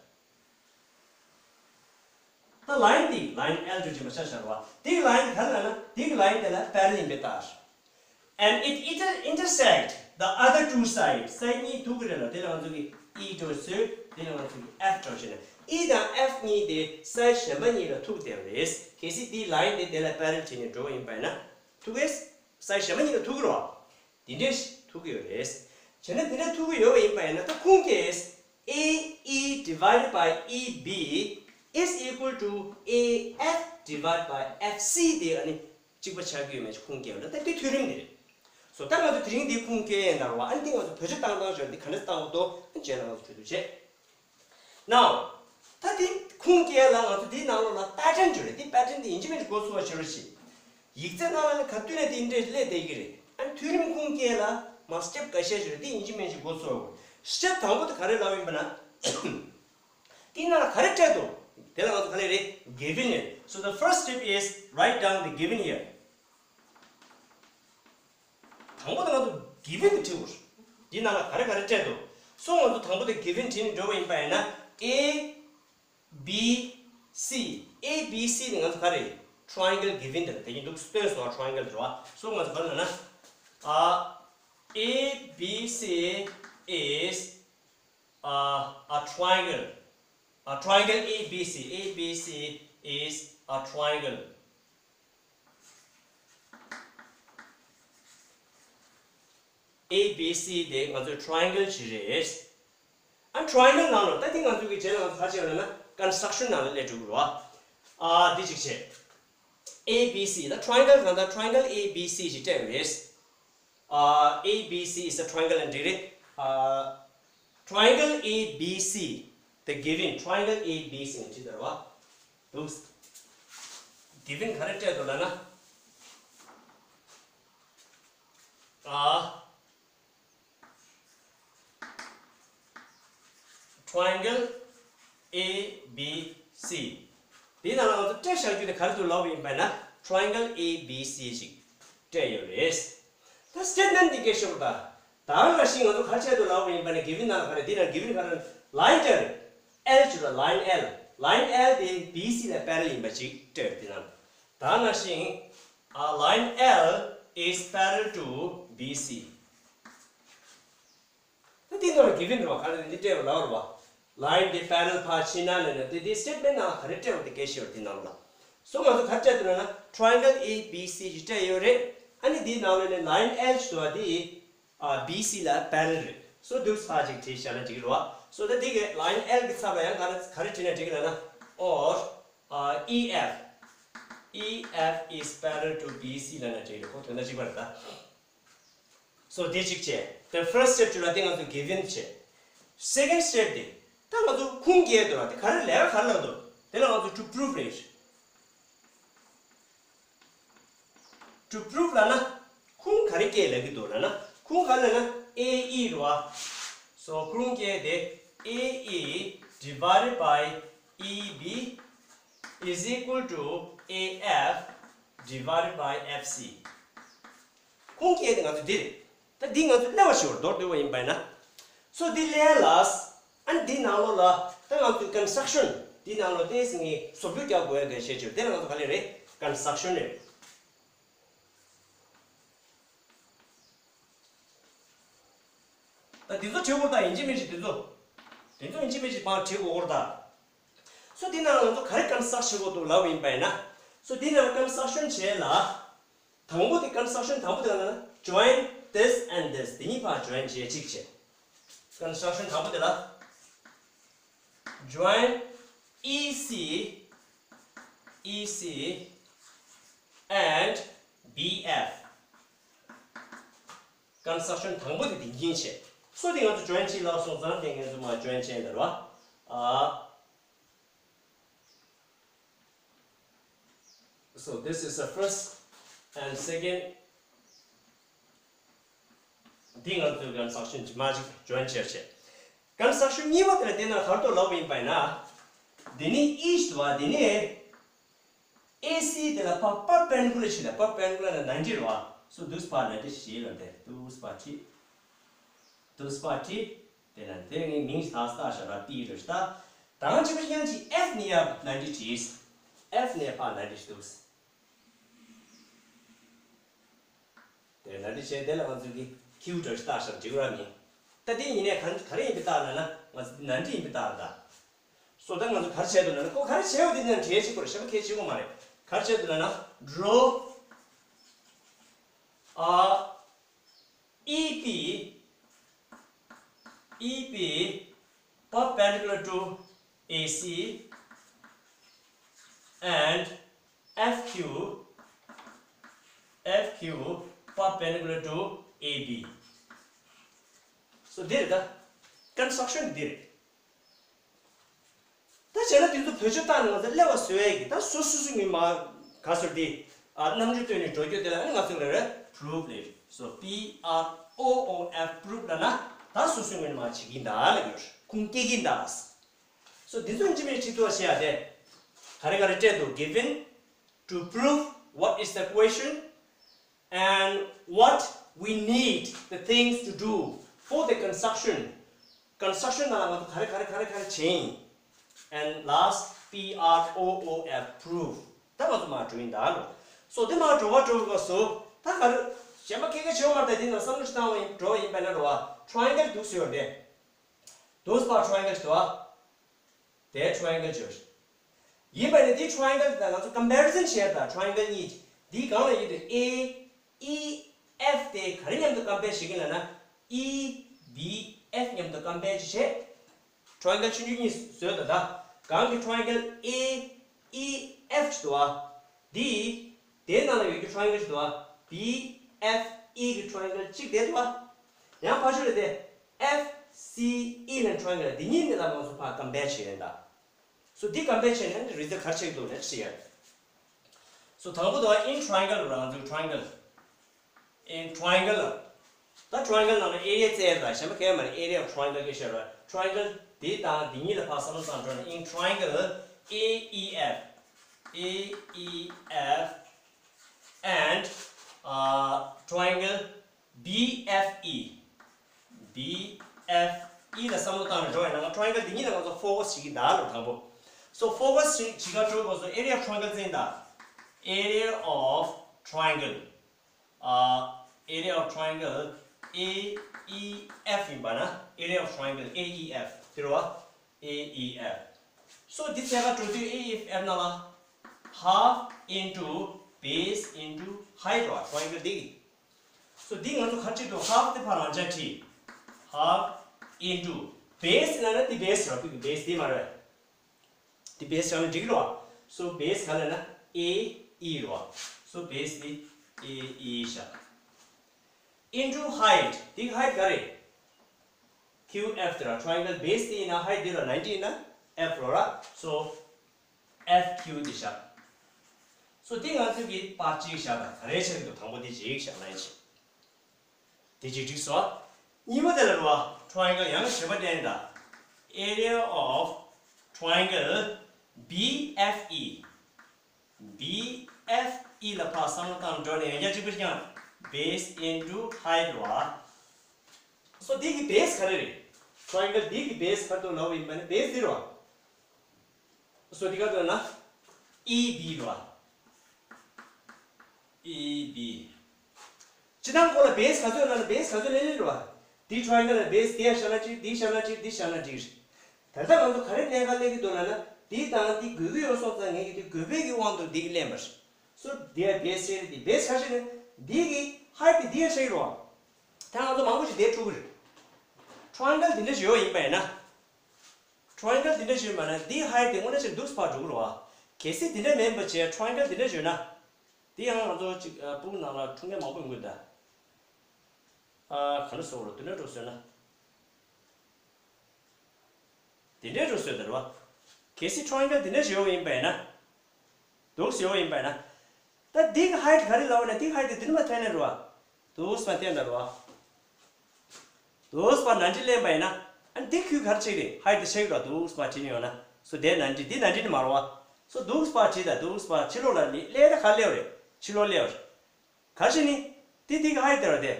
ད་line འདི་line L དུ་བྲིས་པ་ཆ་བཞག་རེད་བ། དེ་གི་line འདི་ག་རེ་ལབ་ན་དེ་གི་line དེ་ལ་parallel ཡིན་པའི་རྟགས། and it inter- intersect the other two sides. Side གཉིས་ཐུག་གི་རེད་ལ། དེ་ལ་ང་ཚོ་གི E འགྲོ་བཟོས། དེ་ལ་ང་ཚོ་གི F འགྲོ་བྱས་ན། E དང་F གཉིས་དེ་side གཞན་པ་གཉིས་ལ་ཐུག་བསྡད་པ་རེད། གལ་སྲིད་དེའི་line དེ་དེ་ལ་parallel བྱས་ནས་འགྲོ་བ་ཡིན་པ་ཡིན་ན་ཐུག་གི་རེད། Side གཞན་པ་གཉིས་ལ་ཐུག་གི་རེད་བ། དེ་འདྲས་ཐུག་གི་ཡོད་རེད། བྱས་ན་དེ་འདྲས་ཐུག་གི་ཡོད་པ་ཡིན་པ་ཡིན་ན། ད་ཁུངས་སྐྱེལ། A E divided by E B is equal to A F divided by F C དེ་ཨ་ནི་གཅིག་པ་ཆགས་ཀྱི་ཡོད་མེད་ཀྱི་ཁུངས་སྐྱེལ་བ་ན། ད་དེ་ཐིའོ་རེམ་དེ་རེད། སོ་ད་ང་ཚོ་དེ་རིང་དེའི་ཁུངས་སྐྱེལ་ཡས་ཡིན་ད་རེད་བ། ཨ་ནི་དེ་ང་ཚོ་བེད་སྤྱོད་བཏང་སྟངས་ཤོར་དེ་ག་འདྲས་བཏང་དགོས་འདུག་ཨ་ནི་རྗེས་ལ་ང་ཚོ་གྲོས་བསྡུར་བྱེད། Now ད་དེ་ཁུངས་སྐྱེལ་ལ་ང་ཚོ་དེའི་ནང་ལོགས་ལ་pattern ཅིག་ཡོད་རེད། དེ་pattern དེ་ཡིན་གཅིག་མིན་གཅིག་མགོ་ཚོས་པ་བྱེད་རོགས་བྱེད། ཡིག་ཚད་ནང་ལ་ནི་ག་དུས་ནས་དེ་འདྲས་སླེབས་བསྡད་ཀྱི་རེད། ཨ་ནི་ཐིའོ་རེམ་ཁུངས་སྐྱེལ་ལ་མར་step འགའ་ཤས་ཅིག་ཡོད་རེད། དེ་ཡིན་གཅིག་མིན་གཅིག་མགོ་ཚོས་པ་དགོས། Step དང་པོ་དེ་ག་རེ་ལབ་ཡིན་པ་ན། དེའི་ནང་ལ་ག་རེ་སྤྲད་འདུག་དེ་ལ་ང་ཚོ་ག་རེ་རེད། given རེད། So the first step is write down the given here. དང་པོ་དེ་ང་ཚོ་given དེ་བྲིས་དགོས། འདི་ནང་ལ་ག་རེ་ག་རེ་སྤྲད་འདུག་སོ་ང་ཚོ་དང་པོ་དེ་given བྲིས་ནས་འགྲོ་བ་ཡིན་པ་ཡིན་ན། A B C A B C ནི་ང་ཚོ་ག་རེ། Triangle given དེ་ལ་དེ་ཉིད་འདུག་སྟོན་སོང་། Triangle རེད་བ། སོ་ང་ཚོ་ག་རེ་ལབ་ན། ཨ། A B C is a, a triangle. A triangle A B C. A B C is a triangle. A B C དེ་ང་ཚོའི་triangle ཞིག་རེད། ཨ། Triangle ནང་ལ་ད་དེ་ང་ཚོ་གི་རྗེས་ལ་ང་ཚོ་ག་རེ་བྱེད་ཡོད་ལབ་ན། construction ནང་ལ་སླེབས་འགྲོ་གི་རེད་བ། ཨ། འདི་གཅིག་བྱས། A B C ད་triangle གང་ལྟར་triangle A B C ཞིག་སྤྲད་ཡོད་རེད། ཨ། A B C is a triangle ལབ་འགྲིག་རེད། ཨ། Triangle A B C དེ་given triangle A B C ནས་བྲིས་དང་བ། འདུག given ག་རེ་སྤྲད་འདུག་ལབ་ན། ཨ། Triangle A B C དེའི་ནང་ལ་ང་ཚོ་སྤྲད་བཞག་རྒྱུ་དེ་ག་རེ་འདུག་ལབ་པ་ཡིན་པ་ན། Triangle A B C ཞིག་སྤྲད་ཡོད་རེད། ད་statement འདི་སྐད་ཤོད་དང་། ད་ག་ནང་བཞིན་ང་ཚོ་ག་རེ་བྱས་འདུག་ལབ་པ་ཡིན་པ་ན། given ནང་ལ་ག་རེ། འདི་ནང་given ག་རེ། line དེར་L ཅིག་ལ། line L line L དེ་B C ལ་parallel ཡིན་པ་ཅིག་སྤྲད་ཡོད། འདི་ནང་ད་ག་ནང་བཞིན། ཨ། line L is parallel to B C ད་འདི་ནང་given རེད་བ། ག་རེ་འདི་སྤྲད་པ་ལབ་རེད་བ། line དེ་parallel ཕར་ཕྱིན་ན་ལབ་ན། དེ་དེ་statement ནང་ག་རེ་སྤྲད་པ་དེ་སྐད་ཤོད། དེ་ནང་ལ། སོ་ང་ཚོ་ག་རེ་སྤྲད་འདུག་ལབ་ན། triangle A B C ཞིག་སྤྲད་ཡོད་རེད། ཨ་ནི་འདིའི་ནང་ལ་ནི་line L ཞིག་འདུག་བ། དེ་ཨ་B C ལ་parallel རེད། སོ་འདུག་ཕར་ཅིག་བྲིས་བཞག་ན་འགྲིག་གི་རེད་བ། སོ་ད་འདི་གི་line L གི་ཚབ་ལ་ཡང་ག་རེ་ག་རེ་བྲིས་ན་འགྲིག་གི་ལབ་ན། or ཨ། E F E F is parallel to B C ལབ་ན་འགྲིག་རེད། ཁོ་དོན་དག་གཅིག་པ་རེད་ད། སོ་དེ་གཅིག་བྱས། The first step ཅིག་ལ་དེ་ང་ཚོ་given བྱས། Second step དེ་ད་ང་ཚོ་ཁུངས་སྐྱེལ་འདུག་ལ། དེ་ག་རེ་ལས་ཀ་ག་རེ་ལབ་འདུག་དེ་ལ་ང་ཚོ་to prove རེད། To prove ལབ་ན་ཁུངས་ག་རེ་སྐྱེལ་ལབ་ཀྱི་འདུག་ལབ་ན། ཁུངས་ག་རེ་ལབ་ན་A E རེད་བ། So ཁུངས་སྐྱེལ་དེ་A E divided by E B is equal to A F divided by F C ཁུངས་སྐྱེལ་དེ་ང་ཚོ་འདི་རེད། ད་འདི་ང་ཚོ་སླེབས་པ་ཞིག་མདོར་བསྡུས་པ་ཡིན་པ་ཡིན་ན། སོ་འདི་སླེབས་ལ། ཨ་ནི་འདི་ནང་ལོགས་ལ་ད་ང་ཚོའི་construction འདི་ནང་ལོགས་ཏོག་ཙམ་ངས་བཟོ་བཅོས་རྒྱག་དགོས་ཡ་འགའ་ཤས་ཅིག་དེ་ལ་ང་ཚོ་ག་རེ་རེད། construction རེད། ད་འདི་ཚོ་བྲིས་དགོས་ད། ཡིན་གཅིག་མིན་གཅིག་འདི་ཚོ། འདི་ཚོ་ཡིན་གཅིག་མིན་གཅིག་ཕར་བྲིས་དགོས་ཀྱི་རེད་ད། སོ་འདི་ནང་ང་ཚོ་ག་རེ་construct བྱེད་དགོས་འདུག་ལབ་པ་ཡིན་པ་ཡིན་ན། སོ་འདི་ནང་construction བྱས་ལ། དང་པོ་དེ་construction དང་པོ་དེ་ག་ལབ་ན། Join this and this དེ་གཉིས་ཕར་join བྱས་གཅིག་བྱས། Construction དང་པོ་དེ་ལ། Join E C E C and B F Construction དང་པོ་དེ་དེ་གཉིས་བྱས། སོ་དེ་ང་ཚོ་join བྱེད་ལབ་སོང་ཙང་དེ་ང་ཚོ་མར་join བྱས་ཡིན་ད་རེད་བ། ཨ། So this is the first and second. འདི་ང་ཚོས་construction གྱི་མ་ཅིག་join བྱས་བྱས། Construction གཉིས་པ་དེ་ལ་བལྟས་ན་ག་རེ་འདུག་ལབ་པ་ཡིན་པ་ཡིན་ན། འདི་ནི་E ཞིག་འདུག་བ། འདི་ནི་A C དེ་ལ་perpendicular ཞིག་ལ། perpendicular ལ་ninety རེད་བ། So འདུག་སེ་ཕར་ninety ཞིག་ལ་དེ་འདུག་སེ་ཕར་བྲིས། འདུག་སེ་ཕར་བྲིས། དེ་ལ་དེ་ངའི་མིང་ཞིག་ད་བཏགས་བཞག་ན་P རེད་ཤག་ད་གཅིག་པ་ཡང་ཅིག་F ནས་ཡར་ninety བྲིས། F ནས་ཕར་ninety ཞིག་འདུག་སེ། དེ་ ནན་ཏན་བྱས་དེ་ལ་ང་ཚོ་གི་ཁྱིའུ་འདྲ་ཞིག་བཏགས་ཤག་འགྲིག་ར་མིན། ད་དེ་ཡིན་ནའི་ག་ག་རེ་ཡིན་པའི་རྟགས་ལབ་ན་ང་ཚོ་ནན་ཏན་ཡིན་པའི་རྟགས་རེད་ད། སོ་ད་ང་ཚོ་ག་རེ་བྱས་འདུག་ལབ་ན་ཁོ་ག་རེ་བྱས་ཡོད་དེ་ནང་འབྲེལ་གཅིག་པ་རེད། ཞེ་པོ་གལ་ཆེ་གི་མ་རེད། ག་རེ་བྱས་འདུག་ལབ་ན། Draw a E P, E P perpendicular to A C and F Q, F Q perpendicular to A B. So འདི་རེད་ད། construction འདི་རེད། ད་བྱས་ན་དེ་ཚོ་བེད་སྤྱོད་བཏང་ནས་ང་ཚོ་སླེབས་པ་བཟོ་ཡས་ཀྱི་ད་སོ་སོ་སོ་ངོས་མ་ག་ཟེར་དེ་ཨ་རྣམ་འགྱུར་སྟོན་ནས་འགྲོ་རྒྱུ་དེ་ལ་ཨ་ནི་ང་ཚོ་ལ་རེད། proof ལབ། so P R O O F proof ལབ་ན་ད་སོ་སོ་ངོས་ནས་མ་བྱེད་ཀྱིན་ད་ལབ་ཡོད། ཁུངས་སྐྱེལ་གྱིན་ད། so འདི་ཚོ་ཅི་མིན་ཅི་ཐུབ་པ་བྱེད་ཡ་དེ་ག་རེ་ག་རེ་སྤྲད་འདུག given to prove what is the equation and what we need the things to do for the construction. construction ནང་ལ་ང་ཚོ་ག་རེ་ག་རེ་ག་རེ་ག་རེ་བྱེད་ཡིན། and last P R O O F proof. ད་ང་ཚོ་མར་འགྲོ་ཡིན་ད་ལོ། so དེ་མར་འགྲོ་བ་འགྲོ་བ་སོ་ད་ག་རེ་གཞན་པ་ཁེ་ཁེ་བྱེད་མ་ད་དེ་ནང་བསམ་བློ་ཞིག་བཏང་བ་ཡིན་འགྲོ་བ་ཡིན་པ་ན་རོ་བ་triangle འདུག་ཟེར་ཡོད་རེད། འདུག་སེ་ཕར་triangle ཞིག་འདུག་ཨ། དེ་triangle བརྗོད། ཡིན་པ་ནི་དེ་triangle དང་ང་ཚོ་comparison བྱས་པ་དང་triangle གཉིས་འདི་གང་ལ་ཡིན་དུས་A E F དེ་ག་རེ་མཉམ་དུ་compare བྱེད་ཀྱི་ལབ་ན། E B F མཉམ་དུ་compare བྱེད། triangle ཆུང་ཆུང་གཉིས་བཟོས་ད་ད། གང་གི་triangle A E F ཅིག་འདུག་ཨ། འདི། དེའི་ནང་ལ་ཡོད་རྒྱུ་triangle ཞིག་འདུག་བ། B F E གི་triangle གཅིག་དེ་འདུག་བ། ཡང་ཕར་ཕྱོགས་ལ་དེ། F C E ལ་triangle འདི་གཉིས་འདི་ལ་ང་ཚོ་ཕར་compare བྱེད་ཡིན་ད། so འདི་compare བྱས་ནས་result ག་རེ་ཆགས་འདུག་ལབ་ན་ཤེས་ཡ། so དང་པོ་དུ་in triangle རང་ཚུགས་triangle། in triangle ད་triangle ནང་ལ་area བཙལ་ཡ་ད་གཞན་པ་གས་མ་རེད། area of triangle གི་ཤེས་ར། triangle འདི་དང་འདི་གཉིས་ལ་ཕར་བསམ་བློ་བཏང་འགྲོ་ན། in triangle A E F A E F and uh, triangle B F E B F E ལ་བསམ་བློ་བཏང་ནས་འགྲོ་བའི་ནང་triangle འདི་གཉིས་ལ་ང་ཚོ་focus བྱེད་ཀྱི་ད་ལོ་དང་པོ། so focus བྱེད་བྱེད་ག་འགྲོ་དགོས་སོ་area of triangle བཙལ་ད། area of triangle uh, area of triangle A E F ཡིན་པ་ན་area of triangle A E F དེ་རེད་བ། A E F so འདི་བཙལ་ག་འགྲོ་དུས A E F ནང་ལ་half into base into height རེད་བ། triangle འདི་གི so འདི་ང་ཚོ་ག་རེ་བྲིས་འདུག half དེ་ཕར་རང་འཇགས་བྲིས། half into base ལབ་ན་འདི་base རེད་བ། ཕུག་གི་base འདི་མ་རེད། འདི་base བྱས་ན་འགྲིག་གི་རེད་བ། so base ག་ལབ་ན་A E རེད་བ། so base འདི་A E བཞག into height འདི་height ག་རེད། Q F དེ་ར་triangle base དེ་ཡིན་ན་height འདི་ར་ninety ཡིན་ན་F རོ་ར། so F Q འདི་བཞག so འདི་ང་ཚོས་ཀྱི་པར་གཅིག་བཞག་ད་ག་རེ་བྱེད་ཀྱི་འདུག་དང་པོ་འདི་གཅིག་བཞག་ན་ཡིན་ཞིག་འདི་གཅིག་འགྲིག་སོ། གཉིས་པ་དེ་ལ་རོ་triangle ཡང་ཞེས་པ་བསྟན་ད། area of triangle B F E B F E ལ་ཕར་བསམ་བློ་བཏང་འགྲོ་ནས་ཡང་བསྐྱར་གཅིག་པུ་ཞིག་ཀྱང་base into height རོ། so འདི་གི་base ག་རེ་རེད། triangle འདི་གི་base ག་རེ་འདུག་ལབ་པ་ཡིན་པ་ནི་base འདི་རོ། so འདི་ག་རེ་འདུག་ན་E B རོ། E B སྤྱིར་བཏང་ཁོ་ལ་base ག་ཚོད་ལབ་ན་base ག་ཚོད་ལེན་ལེན་རོ། འདི་triangle ལ་base དེ་བཞག་ན་གཅིག་འདི་བཞག་ན་གཅིག་འདི་བཞག་ན་གཅིག་ད་ལྟ་ང་ཚོ་ག་རེ་གནད་འགག་སླེབས་ཀྱི་འདུག་ལབ་ན། འདི་དང་འདི་དགོས་ཀྱི་ཡོད་སོང་ཙང་ངས་ཀྱི་འདི་དགོས་པའི་གི་དབང་དུ་འདི་གི་ལེན་པ་རེད། so འདི་ཡ་base བྱས་ཏེ་འདི་base ག་ཞིག་ནི་འདི་གི་height དེ་འདི་ཡ་ཆགས་ཀྱི་རེད་བ། ད་ང་ཚོ་མང་པོ་ཞིག་འདིར་འཁྲུག་གི་རེད། triangle འདི་འདྲ་ཞིག་ཡོད་ཡིན་པ་ཡིན་ན། triangle འདི་འདྲ་ཞིག་ཡོད་པ་ན་འདི་height དེ་དངོས་གནས་ཅིག་འདུག་སེ་ཕར་འགྲོ་གི་རེད་བ། གལ་སྲིད་འདི་འདྲ་མིན་པ་བྱས་triangle འདི་འདྲ་ཞིག་ཡོད་ན། འདི་ཡང་ང་ཚོ་ཅིག་ཨ་སྤུ་གུ་ནང་ལ་འཁྲུངས་མཁན་མང་པོ་ཡོང་གི་འདུག་ཨ་ག་འདྲ་བཟོ་དགོས་རེད། འདི་འདྲ་འགྲོ་བཟོས་ན། དེ་འདྲའི་འགྲོ་སྲོལ་དེ་རེད་བ། གལ་སྲིད་triangle དེ་འདྲ་ཞིག་ཡོད་པ་ཡིན་པས་ན། འདུག་སེ་ཡོད་པ་ཡིན་པས་ན། ད་འདི་གི་height ག་རེ་ལབ་པ་ན་འདི་height དེ་འདི་ནས་མར་འཐེན་ནས་རེད་བ། འདུག་སེ་མར་འཐེན་ད་རེད་བ། འདུག་སེ་མར་ནན་ཏི་ལེན་པ་ཡིན་ན། ཨ་འདི་ཁུལ་ག་རེ་ཆགས་རེད། height དེ་ཆགས་རེད་བ། འདུག་སེ་མར་བྲིས་ནས་ཡོང་ན། སོ་དེ་ནན་ཏི་འདི་ནན་ཏི་ནི་མ་རེད་བ། སོ་འདུག་སེ་མར་བྲིས་ད་འདུག་སེ་མར་ཕྱི་ལོགས་ལ་སླེབས་ད་ག་སླེབས་རེད། ཕྱི་ལོགས་སླེབས་རེད། ག་ཞིག་ནི། དེ་དེ་གི་height དེ་ར་དེ།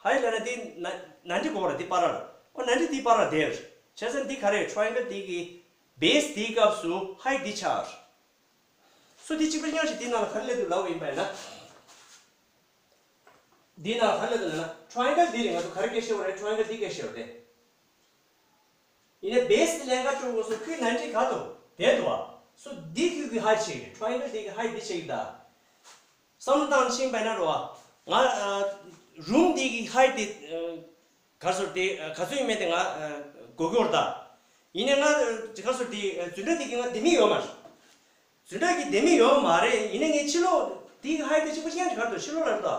height ལབ་ན་དེ་ན་ནན་ཏི་གོ་བ་ར་དེ་པར་ར། ཨོ་ནན་ཏི་དེ་པར་ར་དེ་ར། བྱས་ཙང་འདི་ག་རེ་triangle དེ་གི་base དེའི་སྐབས་སུ་height འདི་ཆགས། སོ་དེ་གཅིག་པ་ཉག་ཅིག་དེའི་ནང་ལ་ག་རེ་སླེབས་འདུག་ལབ་པ་ཡིན་པ་ཡིན་ན། འདི་ནང་ག་རེ་ལབ་འདུག་ལབ་ན་ཊ་རའེ་ཨེང་གལ་འདི་རེད། ང་ཚོ་ག་རེ་སྐད་ཆ་བཤད་པ་རེད། ཊ་རའེ་ཨེང་གལ་འདི་སྐད་ཆ་བཤད་པ་རེད། ཡིན་ནའི་བེ་སི་ལེན་ག་སྤྲོད་དགོས་སོ། ཁོའི་ནའིན་ཊི་ག་དོ་དེ་འདུག་བ། སོ་འདི་ཁོའི་གི་ཧའེ་ཊི་ཆགས་ཀྱི་རེད། ཊ་རའེ་ཨེང་གལ་འདི་གི་ཧའེ་ཊི་འདི་ཆགས་ཀྱི་རེད་ད། བསམ་བློ་བཏང་ཕྱིན་པ་ན་རོ་བ། ང་རུམ་འདི་གི་ཧའེ་ཊི་དེ་ག་ཚོད་དེ་ག་ཚོད་ཡིན་མིན་དེ་ང་གོ་གི་ཡོད་རེད་ད། ཡིན་ནའི་ང་ག་ཚོད་དེ་འཛིན་གྲྭ་དེ་གི་ང་ལྡེ་མིག་ཡོད་མ་རེད། འཛིན་གྲྭ་གི་ལྡེ་མིག་ཡོད་མ་རེད། ཡིན་ནའི་ངའི་ཕྱི་ལོགས་དེ་གི་ཧའེ་ཊི་གཅིག་པ་གཅིག་རྐྱང་ག་རེ་འདུག་ཕྱི་ལོགས་ལ་རེད་ད།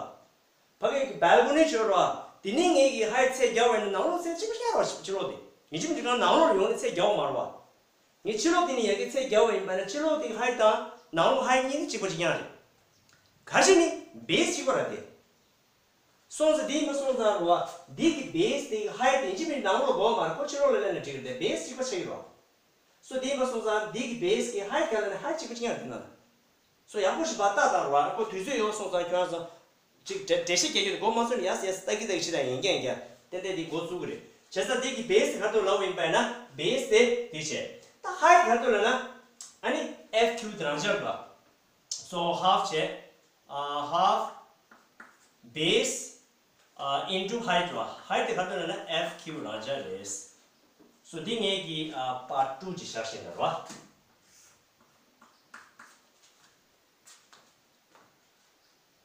ཕ་གི་གི་བལ་ཀོ་ནི་ཡོད་རེད་བ། དེ་ནས་ངེད་ཀྱི་ཧའེ་ཊི་ཚད་བརྒྱབ་པ་ཡིན་ན་ནང་ལོགས་ཚད་གཅིག་པ་གཅིག་རེད་བ། ཕྱི་ལོགས་དེ་ངེད་ཅི་མི་འདྲ་ནང་ལོགས་ཡོང་ནས་ཚད་བརྒྱབ་པ་མ་རེད་བ། ངས་ཕྱི་ལོགས་དེ་ནས་ཡ་གི་ཚད་བརྒྱབ་པ་ཡིན་པ་ན་ཕྱི་ལོགས་དེ་ཧའེ་ཊི་དང་ནང་ལོགས་ཧའེ་ཊི་གཉིས་ནི་གཅིག་པ་གཅིག་རྐྱང་རེད། ག་རེ་ནི་བེ་སི་གཅིག་པ་རེད་དེ། སོང་ཙང་དེ་ཡིན་པ་སོང་ཙང་རེད་བ། འདི་གི་བེ་སི་དེ་གི་ཧའེ་ཊི་དེ་ཡིན་གཅིག་མིན་ནང་ལོགས་དགོས་མ་རེད། ཁོ་ཕྱི་ལོགས་ལ་སླེབས་ན་འགྲིག་རེད་དེ། བེ་སི་གཅིག་པ་ཆགས་ཀྱི་རེད་བ། སོ་དེ་ཡིན་པ་སོང་ཙང་འདི་གི་བེ་སི་གི་ཧའེ་ཊི་ག་ལ་ནི་ཧའེ་ཊི་གཅིག་པ་གཅིག་རྐྱང་རེད་དེ་ན། སོ་ཡག་པོ་ཞིག་ཕར་ལྟ་དང་རོགས། ཁོ་དུས་ཚོད་ཡོད་སོང་ཙང་ཁྱོད་རང་ཚོ་ཅིག་འགྲེལ་འགྲེལ་བཤད་རྒྱག་རྒྱུ་དེ་མགོ་མ་ཚོས་ན་ཡ་ཡ་ལྟ་གི་ལྟ་གི་ཕྱི་ལ་ཡན་རྒྱ་ཡན་རྒྱ་ཏན་ཏན་དེ་འགོ་བཙུགས་གི་རེད། བྱས་ཙང་འདི་གི་བེ་སི་དེ་ག་རེ་འདུག་ལབ་པ་ཡིན་པ་ཡིན་ན་བེ་སི་དེ་དེ་བྱས། ད་ཧའེ་ཊི་ག་རེ་འདུག་ལབ་ན་ཨ་ནི་ཨེཕ་ཁྱུ་དེ་རང་འཇགས་རེད་པ། སོ་ཧ་ཕ་བྱས། ཨ་ཧ་ཕ་བེ་སི་ཨ་ཨིན་ཊུ་ཧའེ་ཊི་རེད་པ། ཧའེ་ཊི་དེ་ག་རེ་འདུག་ལབ་ན་ཨེཕ་ཁྱུ་རང་འཇགས་རེད། སོ་འདི་ངེད་ཀྱི་ཨ་པར་ཊི་ཊུ་ཅིག་བཞག་བཞིན་རེད་པ།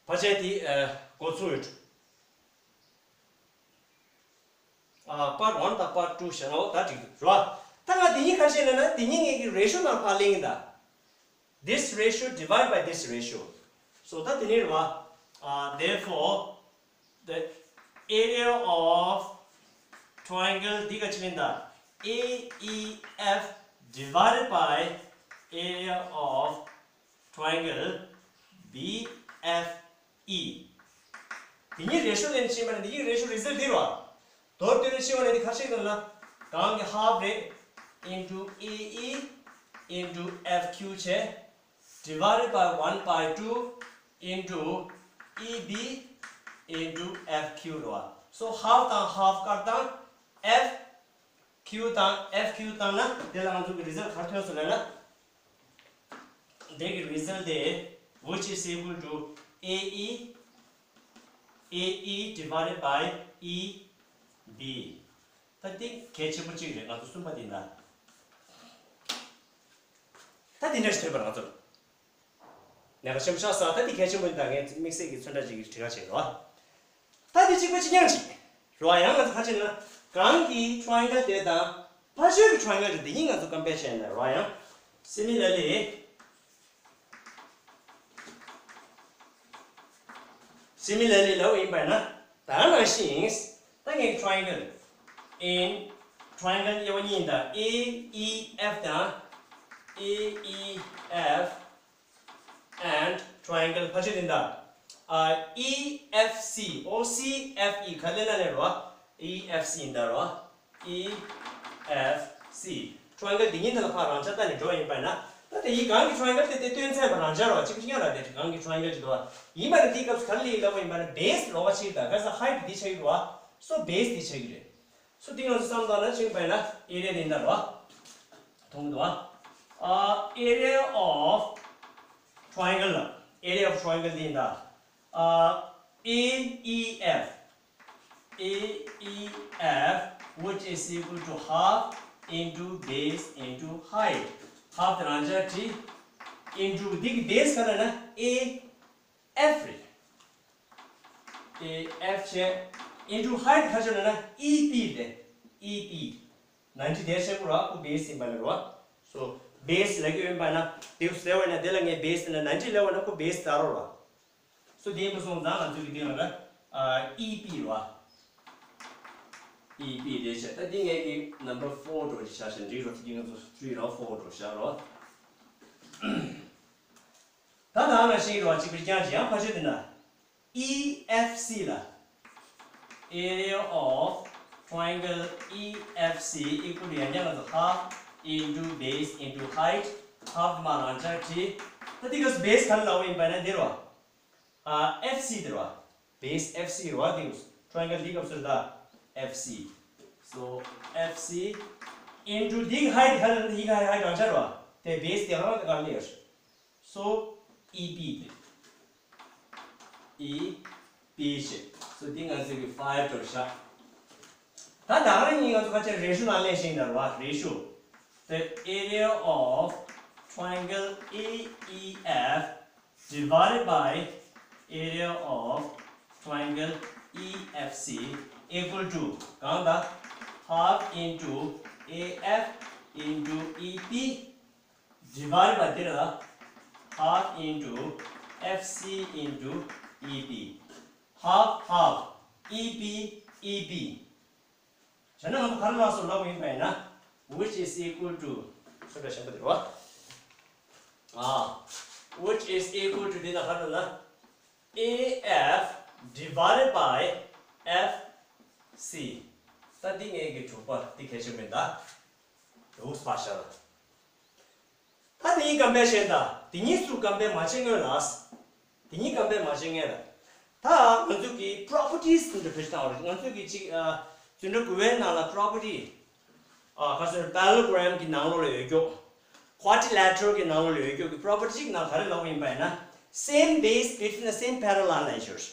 ཕལ་ཆེར་དེ་ཨ་འགོ་ཚུགས་ཡོད། ཨ་པར་ཊི་ཝན་དང་པར་ཊི་ཊུ་བྱས་ན་འོ་ད་འགྲིག་འདུག་རེད་པ། ད་ང་དེ་གཉིས་ག་རེ་བྱས་ལབ་ན་དེ་གཉིས་ངེད་ཀྱི་རེ་ཤོ་ནང་ཕར་ལེན་གྱི་ད། This ratio divide by this ratio. So ད་དེ་ནི་རེད་པ། ཨ་therefore the area of triangle འདི་ག་ཅི་ཡིན་ད། A E F divided by area of triangle B F E. དེ་གཉིས་རེ་ཤོ་ལེན་ཕྱིན་པ་ན་དེ་གཉིས་རེ་ཤོ་རི་ཛལ་ཊི་འདི་རེད་པ། མདོར་བསྡུས་ནས་ཕྱིན་པ་ན་དེ་ག་རེ་ཆགས་ཀྱི་འདུག་ལབ་ན་གང་གི་ཧ་ཕ་རེད། Into A E into F Q བྱས། Divided by one by two into E B into F Q རེད་པ། So half དང་half ཀ་བཏང་། F Q དང་F Q བཏང་ན་དེ་ལ་ང་ཚོ་གི་རི་ཛལ་ཊི་ག་རེ་ཐོན་སོང་ལབ་ན། དེ་གི་རི་ཛལ་ཊི་དེ་which is equal to A E A E divided by E B. ད་དེ་གལ་ཆེན་པོ་གཅིག་རེད། ང་ཚོ་གསུམ་པ་དེ་ན། ད་དེ་འདྲ་ཞིག་ཐོན་པ་ང་ཚོར་ལ་གནད་འགག་ཆེན་པོ་ཆགས་སོང་། ད་དེ་གལ་ཆེན་པོ་ཡིན། ད་ངས་དམིགས་བསལ་གྱི་ཚོན་ཁྲ་ཅིག་གི་དྲི་བ་བྱེད་རོགས། ད་དེ་གཅིག་པ་གཅིག་རྐྱང་ཅིག་རོགས། ཡང་ང་ཚོ་ག་རེ་བྱེད་ན་གང་གི་ཊ་རའེ་ཨེང་གལ་དེ་དང་ཕར་ཕྱོགས་ཀྱི་ཊ་རའེ་ཨེང་གལ་དེ་གཉིས་ང་ཚོ་ཀམ་པེར་བྱས་ན་རོགས། ཡང་སི་མི་ལར་ལི། Similarly ལབ་ཡིན་པ་ན་ད་ནང་བཞིན་ད་ངས་triangle in triangle དབྱེ་བ་གཉིས་དང་A E F དང་A E F and triangle ཕལ་ཆེར་དེ་འདྲ། ཨ་E F C or C F E ག་ལེན་ན་ལེན་རོ། E F C ཡིན་ད་རོ། E F C triangle འདི་གཉིས་ནང་ལ་ཕར་རང་འཇགས་བཏང་ནས་འགྲོ་ཡིན་པ་ན། ད་དེ་ཡི་གང་གི་triangle དེ་དེ་སྟོན་མཚན་པ་རང་འཇགས་རོ། གཅིག་པ་གཅིག་རྐྱང་ར། དེ་གང་གི་triangle ཅིག་འདུག་བ། ཡིན་པ་ན་དེའི་སྐབས་སུ་ག་རེ་ལབ་པ་ཡིན་པ་ན་base ལོགས་ཀ་ཆགས་ཀྱི་ད། ག་ས་height འདི་ཆགས་ཀྱི་རོ། so base འདི་ཆགས་ཀྱི་རེད། so འདི་ང་ཚོ་བསམ་བཏང་ན་ཅིག་པ་ཡིན་ན་area དེ་འདྲ་རོ། མཐོང་གི་འདུག་བ། ཨ་area of triangle ལ་area of triangle འདི་ཡིན་ད། ཨ་A E F A E F which is equal to half into base into height. half དེ་རང་འཇགས་བྲིས། into འདི་གི་base ག་རེ་ན་A F རེད། A F བྱས། into height ག་རེ་ན་E P རེད། E P ninety དེ་ཆགས་ཀྱི་རེད་བ། ཁོ་base ཡིན་པ་ལ་རེད་བ། so base ལབ་ཀྱི་ཡོད་པ་ན་དེ་ཟེར་བ་ན་དེ་ལ་ངས་base ལ་ninety ལབ་བ་ན་ཁོ་base ད་རོ་ར། so དེ་ཡིན་པ་སོང་ཙང་ང་ཚོ་གི་དེ་ལ་ཨ་E P རེད་བ། E P དེ་བྱས། ད་འདི་ངས་ཀྱི་number four འགྲོ་ཅིག་བཞག་བཞིན་འགྲིག་རོ། དེ་ང་ཚོ་three རོ་four འགྲོ་བཞག་རོ། ད་ད་ང་ཤེས་རོ། གཅིག་པ་རྐྱང་ཅིག་ཡང་ཕལ་ཆེར་དེ་ན་E F C ལ་area of triangle E F C equal to ཡང་ང་ཚོ་half into base into height half མ་རང་འཇགས་བྲིས། ད་འདི་ག་base ག་ལ་ལབ་ཡིན་པ་ན་འདི་རོ། ཨ་F C དེ་རེད་བ། base F C རེད་བ། དེ་triangle འདི་སྐབས་སུ་ད་F C so F C into འདི་གི་height ག་རེ་ཡིན། ག་height རང་འཇགས་རེད་བ། དེ་base དེ་རང་ག་ལ་ཡོད། so E P དེ་E B བྱས། སོ་འདི་ང་ཚོའི་གི་five འགྲོ་བཞག་ད་ད་ག་རང་གཉིས་ང་ཚོ་ཁ་ཆེ་ratio ནང་ལེན་ཤེས་ད་ར་བ། ratio the area of triangle A E F divided by area of triangle E F C equal to གང་ད། half into A F into E P divided by དེ་ར་half into F C into E P half half E P E P བྱས་ན་ང་ཚོ་ག་རེ་ལབ་སོང་ལབ་ཡིན་པ་ཡིན་ན། which is equal to སོ་འདྲ་ཞན་པ་དེ་རེད་བ། ཨ། which is equal to དེ་ན་ག་རེ་ལབ་ན། A F divided by F C ད་འདི་ངས་ཀྱི་དྲུག་པ་འདི་གལ་ཆེན་མིན་ད། འདུག་སེ་ཕར་བཞག་ད། ད་དེ་གཉིས་compare བྱས་ད། དེ་གཉིས་སུ་compare མ་བྱེད་སྔོན་ལ། དེ་གཉིས་compare མ་བྱེད་སྔོན་ལ། ད་ང་ཚོ་གི་properties འདི་བེད་སྤྱོད་བཏང་བ་རེད། ང་ཚོ་གི་ཅིག་ཨ། བརྩོན་འགྲུས་དགུ་པའི་ནང་ལ་property ཨ། ག་ཚོད་parallelogram གི་ནང་ལོགས་ལ་ཡོད་རྒྱུ། quadrilateral གི་ནང་ལོགས་ལ་ཡོད་རྒྱུ་གི་property གཅིག་ནང་ག་རེ་ལབ་པ་ཡིན་པ་ཡིན་ན། same base between the same parallel line ལབ་ཡོད་རེད་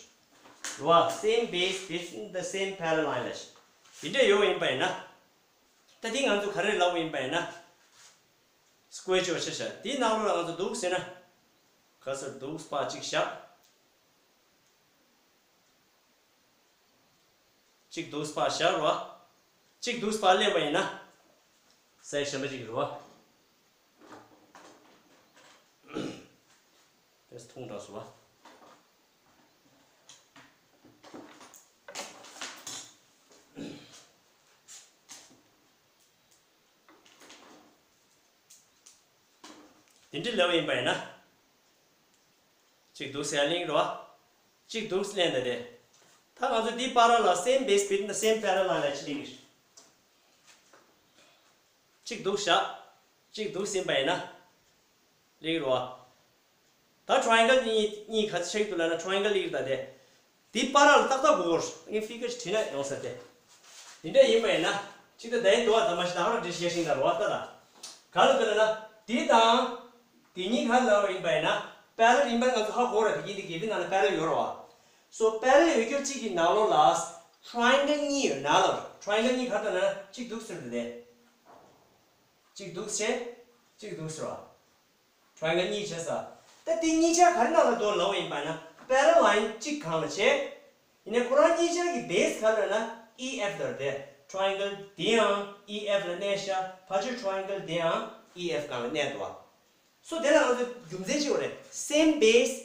བ། same base between the same parallel line ལབ་ཡོད། དེ་འདྲ་ཡོད་པ་ཡིན་པ་ཡིན་ན། ད་དེ་ང་ཚོ་ག་རེ་ལབ་པ་ཡིན་པ་ཡིན་ན། square བྱས་བཞག་དེའི་ནང་ལོགས་ལ་ང་ཚོ་འདུག་ཟེར་ན། ག་ཚོད་འདུག་པ་གཅིག་བཞག་གཅིག་འདུག་པ་བཞག་རོ། གཅིག་འདུག་པ་ལེན་པ་ཡིན་ན། ས་ཡ་གཞན་པ་གཅིག་རོ། དེ་ཐུང་དྲགས་སོང་བ། དེ་འདྲ་ལབ་ཡིན་པ་ཡིན་ན། གཅིག་འདུག་ཟེར་གླེང་རོ། གཅིག་འདུག་ལེན་ད་དེ། ད་ང་ཚོ་འདི་བར་ལ་same base between the same parallel line ལ་ཅི་གླེང་གི། གཅིག་འདུག་བཞག་གཅིག་འདུག་ཟིན་པ་ཡིན་ན། གླེང་རོ། ད་triangle གཉིས་གཉིས་ག་ཚོད་ཆགས་འདུག་ལབ་ན་triangle གླེང་ད་དེ། འདི་བར་ལ་ཏག་ཏག་དགོས། ངས་figure ཅིག་བྲིས་ན་ཡོང་ས་དེ། འདི་འདྲ་ཡིན་པ་ཡིན་ན། གཅིག་ད་ཟླ་ཡི་དུ་བ་ཙམ་མ་ཞིག་ད་ག་རང་འདྲི་བཤད་ཤིང་ད་རོ་བ་ལྟ་ད། ག་ལ་དེ་ལ་ན། འདི་དང་། འདི་གཉིས་ག་ལ་ཡིན་པ་ཡིན་ན། parallel ཡིན་པ་ང་ཚོ་ཧ་གོ་ར་དེ་གཉིས་འདི་given ནང་ན་parallel ཡོད་རོ་བ། so parallel ཡོད་རྒྱུ་གཅིག་གི་ནང་ལོགས་ལ། triangle གཉིས་ཡོད་ན་ལ། triangle གཉིས་ག་ལ་ན་གཅིག་འདུག་ཟེར་དེ་དེ། གཅིག་འདུག་ཟེར། གཅིག་འདུག་ཟེར་བ། triangle གཉིས་བྱས་ས། ད་དེ་གཉིས་ཆ་ག་རེ་ནང་ལ་འདུག་ལབ་པ་ཡིན་པ་ན་parallel line གཅིག་སྒང་ལ་བྱས། ཡིན་ནའི་ཁོ་རང་གཉིས་ཆ་གི་base ག་རེ་ན་E F དེ་རེད་དེ། triangle དེའང་E F ལ་གནས་ཤག་ཕལ་ཆེར་triangle དེའང་E F སྒང་ལ་གནས་འདུག་བ། so དེ་ལ་ང་ཚོ་རྒྱུ་མཚན་ཅི་ཡོད་རེད། same base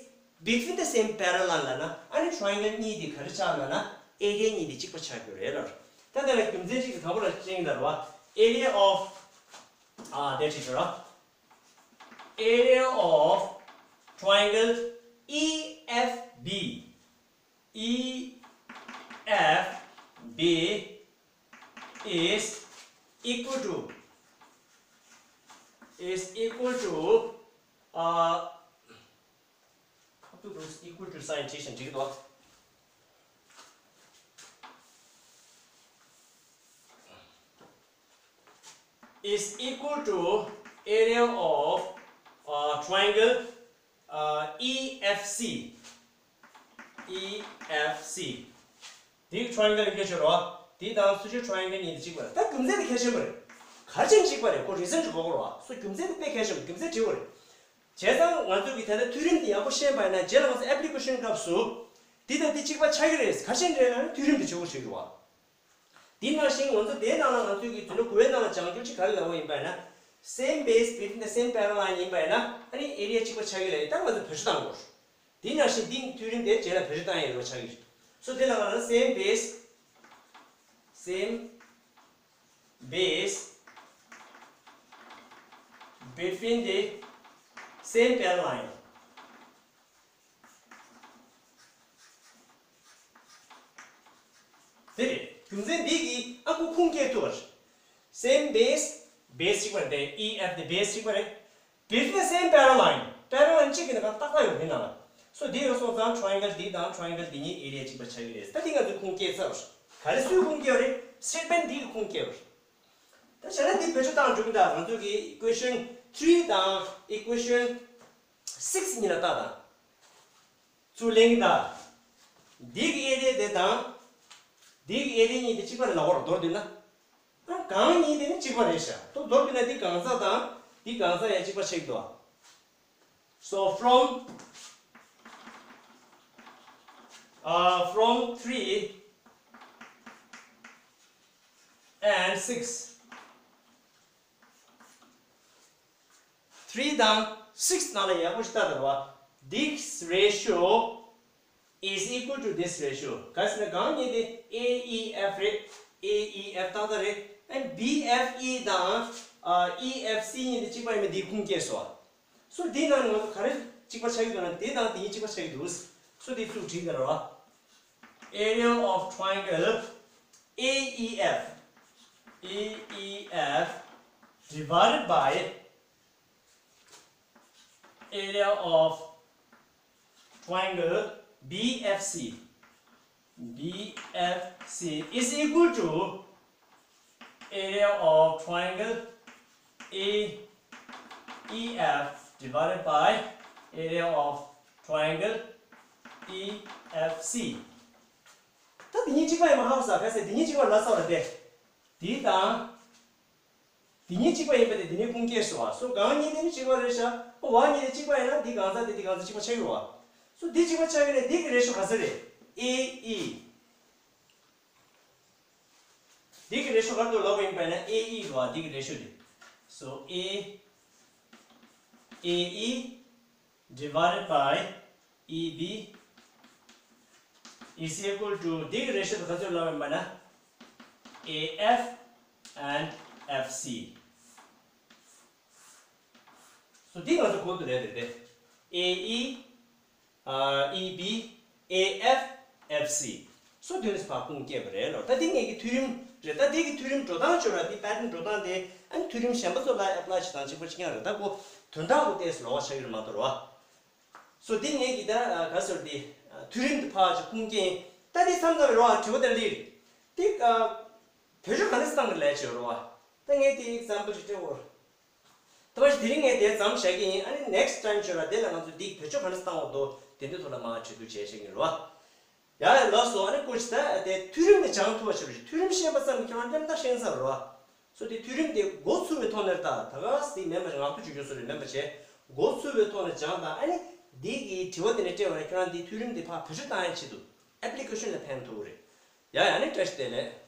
between the same parallel line ལབ་ན་ཨ་ནི་triangle གཉིས་དེ་ག་རེ་ཆགས་ལབ་ན་area གཉིས་དེ་གཅིག་པ་ཆགས་རྒྱུ་རེད་ལབ། ད་དེ་ལ་རྒྱུ་མཚན་གཅིག་གི་དང་པོ་ལ་བཤད་ཡིན་ད་རེད་བ། area of ཨ་དེ་བྲིས་ཤོག་ར། area of triangle E F B. E F B is equal to, is equal to, uh, how to do is equal to sign ཊི་ཤན་འགྲིག་གི་འདུག is equal to area of, uh, triangle, uh, E F C. E F C. འདི་triangle གི་ཆོ་རོ། འདི་དང་སུ་ཆོ་triangle གཉིས་འདི་གཅིག་པ་རེད། ད་རྒྱུ་མཚན་འདི་གལ་ཆེན་པོ་རེད། ག་རེ་བྱས་ནས་གཅིག་པ་རེད། ཁོ་reason ཅིག་གོ་དགོས་རོ། སོ་རྒྱུ་མཚན་འདི་དཔེ་གལ་ཆེན་པོ་རྒྱུ་མཚན་འདྲི་དགོས་རེད། བྱས་ཙང་ང་ཚོ་གི་ད་ལྟ་ཐིའོ་རེམ་འདི་ཡག་པོ་ཤེས་པ་ཡིན་ན་རྗེས་ལ་ང་ཚོ་application སྐབས་སུ། འདི་དང་འདི་གཅིག་པ་ཆགས་ཀྱི་རེད། ག་རེ་བྱས་ནས་རེད་ལབ་ན་ཐིའོ་རེམ་འདི་ཆོ་གོ་ཞིག་རེད་བ། དེ་ནང་བཞིན་ང་ཚོ་དེའི་ནང་ལ་ང་ཚོའི་གི་རྫུན་མ་དགུ་པའི་ནང་ལ་སྦྱང་རྒྱུ་ཅིག་ག་རེ་ལབ་པ་ཡིན་པ་ཡིན་ན། same base between the same parallel line ཡིན་པ་ཡིན་ན་ཨ་ནི་area གཅིག་པ་ཆགས་ཀྱི་རེད། ད་ང་ཚོ་བེད་སྤྱོད་བཏང་དགོས། དེ་ནང་བཞིན་འདི་ཐིའོ་རེམ་དེ་རྗེས་ལ་བེད་སྤྱོད་བཏང་ཡས་རོ་ཆགས་ཀྱི་རེད། so དེ་ལ་ང་ཚོ་same base, same base between the same parallel line དེ་རེད། རྒྱུ་མཚན་འདི་གིས་ཨ་ཁུ་ཁུངས་སྐྱེལ་ཐུབ་པ་རེད། same base, base གཅིག་པ་རེད། དེ་E F དེ་base གཅིག་པ་རེད། between the same parallel line, parallel line གཅིག་གི་ནང་ལ་ཏག་ཏག་ཡོད་དེ་ནང་ལ། so དེ་ཡོད་སོང་ཙང་triangle འདི་དང་triangle འདི་གཉིས་area གཅིག་པ་ཆགས་ཀྱི་རེད། ད་འདི་ང་ཚོས་ཁུངས་སྐྱེལ་ཚར་བ་རེད། ག་རེ་སུས་ཁུངས་སྐྱེལ་བ་རེད། statement འདི་གིས་ཁུངས་སྐྱེལ་བ་རེད། ད་བྱས་ན་འདི་བེད་སྤྱོད་བཏང་འགྲོ་གི་འདུག་ང་ཚོ་གི་equation three དང་equation six གཉིས་ལ་ལྟ་དང་། ཚུར་ལེན་གྱི་འདུག་འདི་གི་ཨེ་རི་ཡ་དེ་དང་། འདི་གི་ཨེ་རི་ཡ་གཉིས་དེ་གཅིག་པ་རེད་ལབ་དགོས་རེད་མདོར་བསྡུས་ན། ཨ་གང་གཉིས་དེ་ནི་གཅིག་པ་རེད་ཤག་མདོར་བསྡུས་ན་འདི་གང་ས་དང་འདི་གང་ས་ཡང་གཅིག་པ་ཆགས་ཀྱི་འདུག So from, uh, from three and six, three དང་six ནང་ལ་ཡག་པོ་ཞིག་ལྟ་དང་བ། This ratio is equal to this ratio. ག་ཟེར་ན་གང་གཉིས་དེ་A E F རེད། A E F ཏག་ཏག་རེད། And B F E དང་E F C གཉིས་དེ་གཅིག་པ་ཡིན་པ་འདི་ཁུངས་སྐྱེལ་སོང་། So འདི་ནང་ནས་ང་ཚོ་ག་རེ་གཅིག་པ་ཆགས་ཀྱི་འདུག་ན་འདི་དང་འདི་གཉིས་གཅིག་པ་ཆགས་ཀྱི་འདུག So འདི་ཚུར་བྲིས་དང་ར། Area of triangle A E F, A E F divided by area of triangle B F C, B F C is equal to area of triangle A E F divided by area of triangle E F C. ད་འདི་གཉིས་གཅིག་པ་ཡིན་པ་ཧ་གོ་ས། ག་ཟེར་འདི་གཉིས་གཅིག་པ་ལབ་ས་རེད་དེ། འདི་དང་། འདི་གཉིས་གཅིག་པ་ཡིན་པ་དེ་འདི་ནས་ཁུངས་སྐྱེལ་སོང་བ། སོ་གང་གཉིས་དེ་ནི་གཅིག་པ་རེད་ཤག་འོ་བ་གཉིས་དེ་གཅིག་པ་ཡིན་ན་འདི་གང་ས་དེ་འདི་གང་ས་གཅིག་པ་ཆགས་ཡོད་བ། སོ་འདི་གཅིག་པ་ཆགས་ཡོད་ནས་འདི་གི་རེ་ཤོ་ག་ཚོད་རེད། A E འདི་གི་རེ་ཤོ་ག་ཚོད་ལབ་པ་ཡིན་པ་ཡིན་ན་A E འདུག་བ། འདི་གི་རེ་ཤོ་དེ། So A A E divided by E B is equal to འདི་གི་རེ་ཤོ་དེ་ག་ཚོད་ལབ་པ་ཡིན་པ་ན། A F and F C. So འདི་ང་ཚོ་གོ་དུ་རེད་རེད་དེ། A E ཨ་E B A F F C. So དོན་ཕར་ཁུངས་སྐྱེལ་བ་རེད་ལོ། ད་འདི་ངེད་ཀྱི་མཐུན་རིམ་རེད། ད་འདི་གི་མཐུན་རིམ་འགྲོ་སྟངས་བྱོས་ར། འདི་pattern འགྲོ་སྟངས་དེ་ཨ་ནི་མཐུན་རིམ་གཞན་པ་ཚོ་ལ་apply བྱེད་སྟངས་གཅིག་པ་གཅིག་རྐྱང་རེད། ད་ཁོ་དོན་དག་གོ་ཏོག་ཙམ་རོགས་པ་ཆགས་ཀྱི་རེད་མ་གཏོགས་རོ། So འདི་ངེད་ཀྱི་ད་ག་ཟེར་འདི་མཐུན་རིམ་དེ་ཕར་ཅིག་ཁུངས་སྐྱེལ། ད་འདི་མཚམས་མཚམས་རོ་དྲི་བ་དེ་སླེབས་རེད། འདི་བེད་སྤྱོད་ག་འདྲ་བཏང་གི་ལས་བྱེད་རོ། ད་ངས་འདི་example ཅིག་སྤྲད་འོར། ད་བ་ཞིག་དེ་རིང་ངས་དེ་ཙམ་བཞག་གི་ཡིན། ཨ་ནི་next time བྱོས་ར། དེ་ལ་ང་ཚོ་འདི་བེད་སྤྱོད་ག་འདྲ་བཏང་བ་འདུག་དེ་འདྲའི་ཐོག་ལ་མར་དྲི་རྒྱུ་བྱས་བཞག་གི་རེད་བ། ཡ་ཡ་ལགས་སོ། ཨ་ནི་སྐུ་མཁྱེན་ད་དེ་མཐུན་རིམ་དེ་སྦྱང་ཐུབ་པ་བྱེད་རོགས་བྱེད། མཐུན་རིམ་ཤེས་པ་ཙམ་གྱིས་ཁྱེད་རང་ལྟད་མོ་ཤེས་ཚར་རེད་བ། སོ་དེ་མཐུན་རིམ་དེ་འགོ་ཚུགས་པའི་ཐོག་ནས་ད་ད་ག་སེ་མེད་པ་བྱས། ང་ཚོ་བརྗོད་རྒྱུ་སོ་རེད་མེད་པ་བྱས། འགོ་ཚུགས་པའི་ཐོག་ནས་སྦྱང་དང་། ཨ་ནི་འདི་གི་དྲི་བ་དེ་ནས་སྤྲད་པ་ན་ཁྱེད་རང་འདི་མཐུན་རིམ་དེ་ཕར་བེད་སྤྱོད་བཏང་ཡ་ཆེད་དུ་application ལ་ཕན་ཐོགས་རེད། ཡ་ཡ་ཨ་ནི་བཀྲ་ཤིས་བདེ་ལེགས།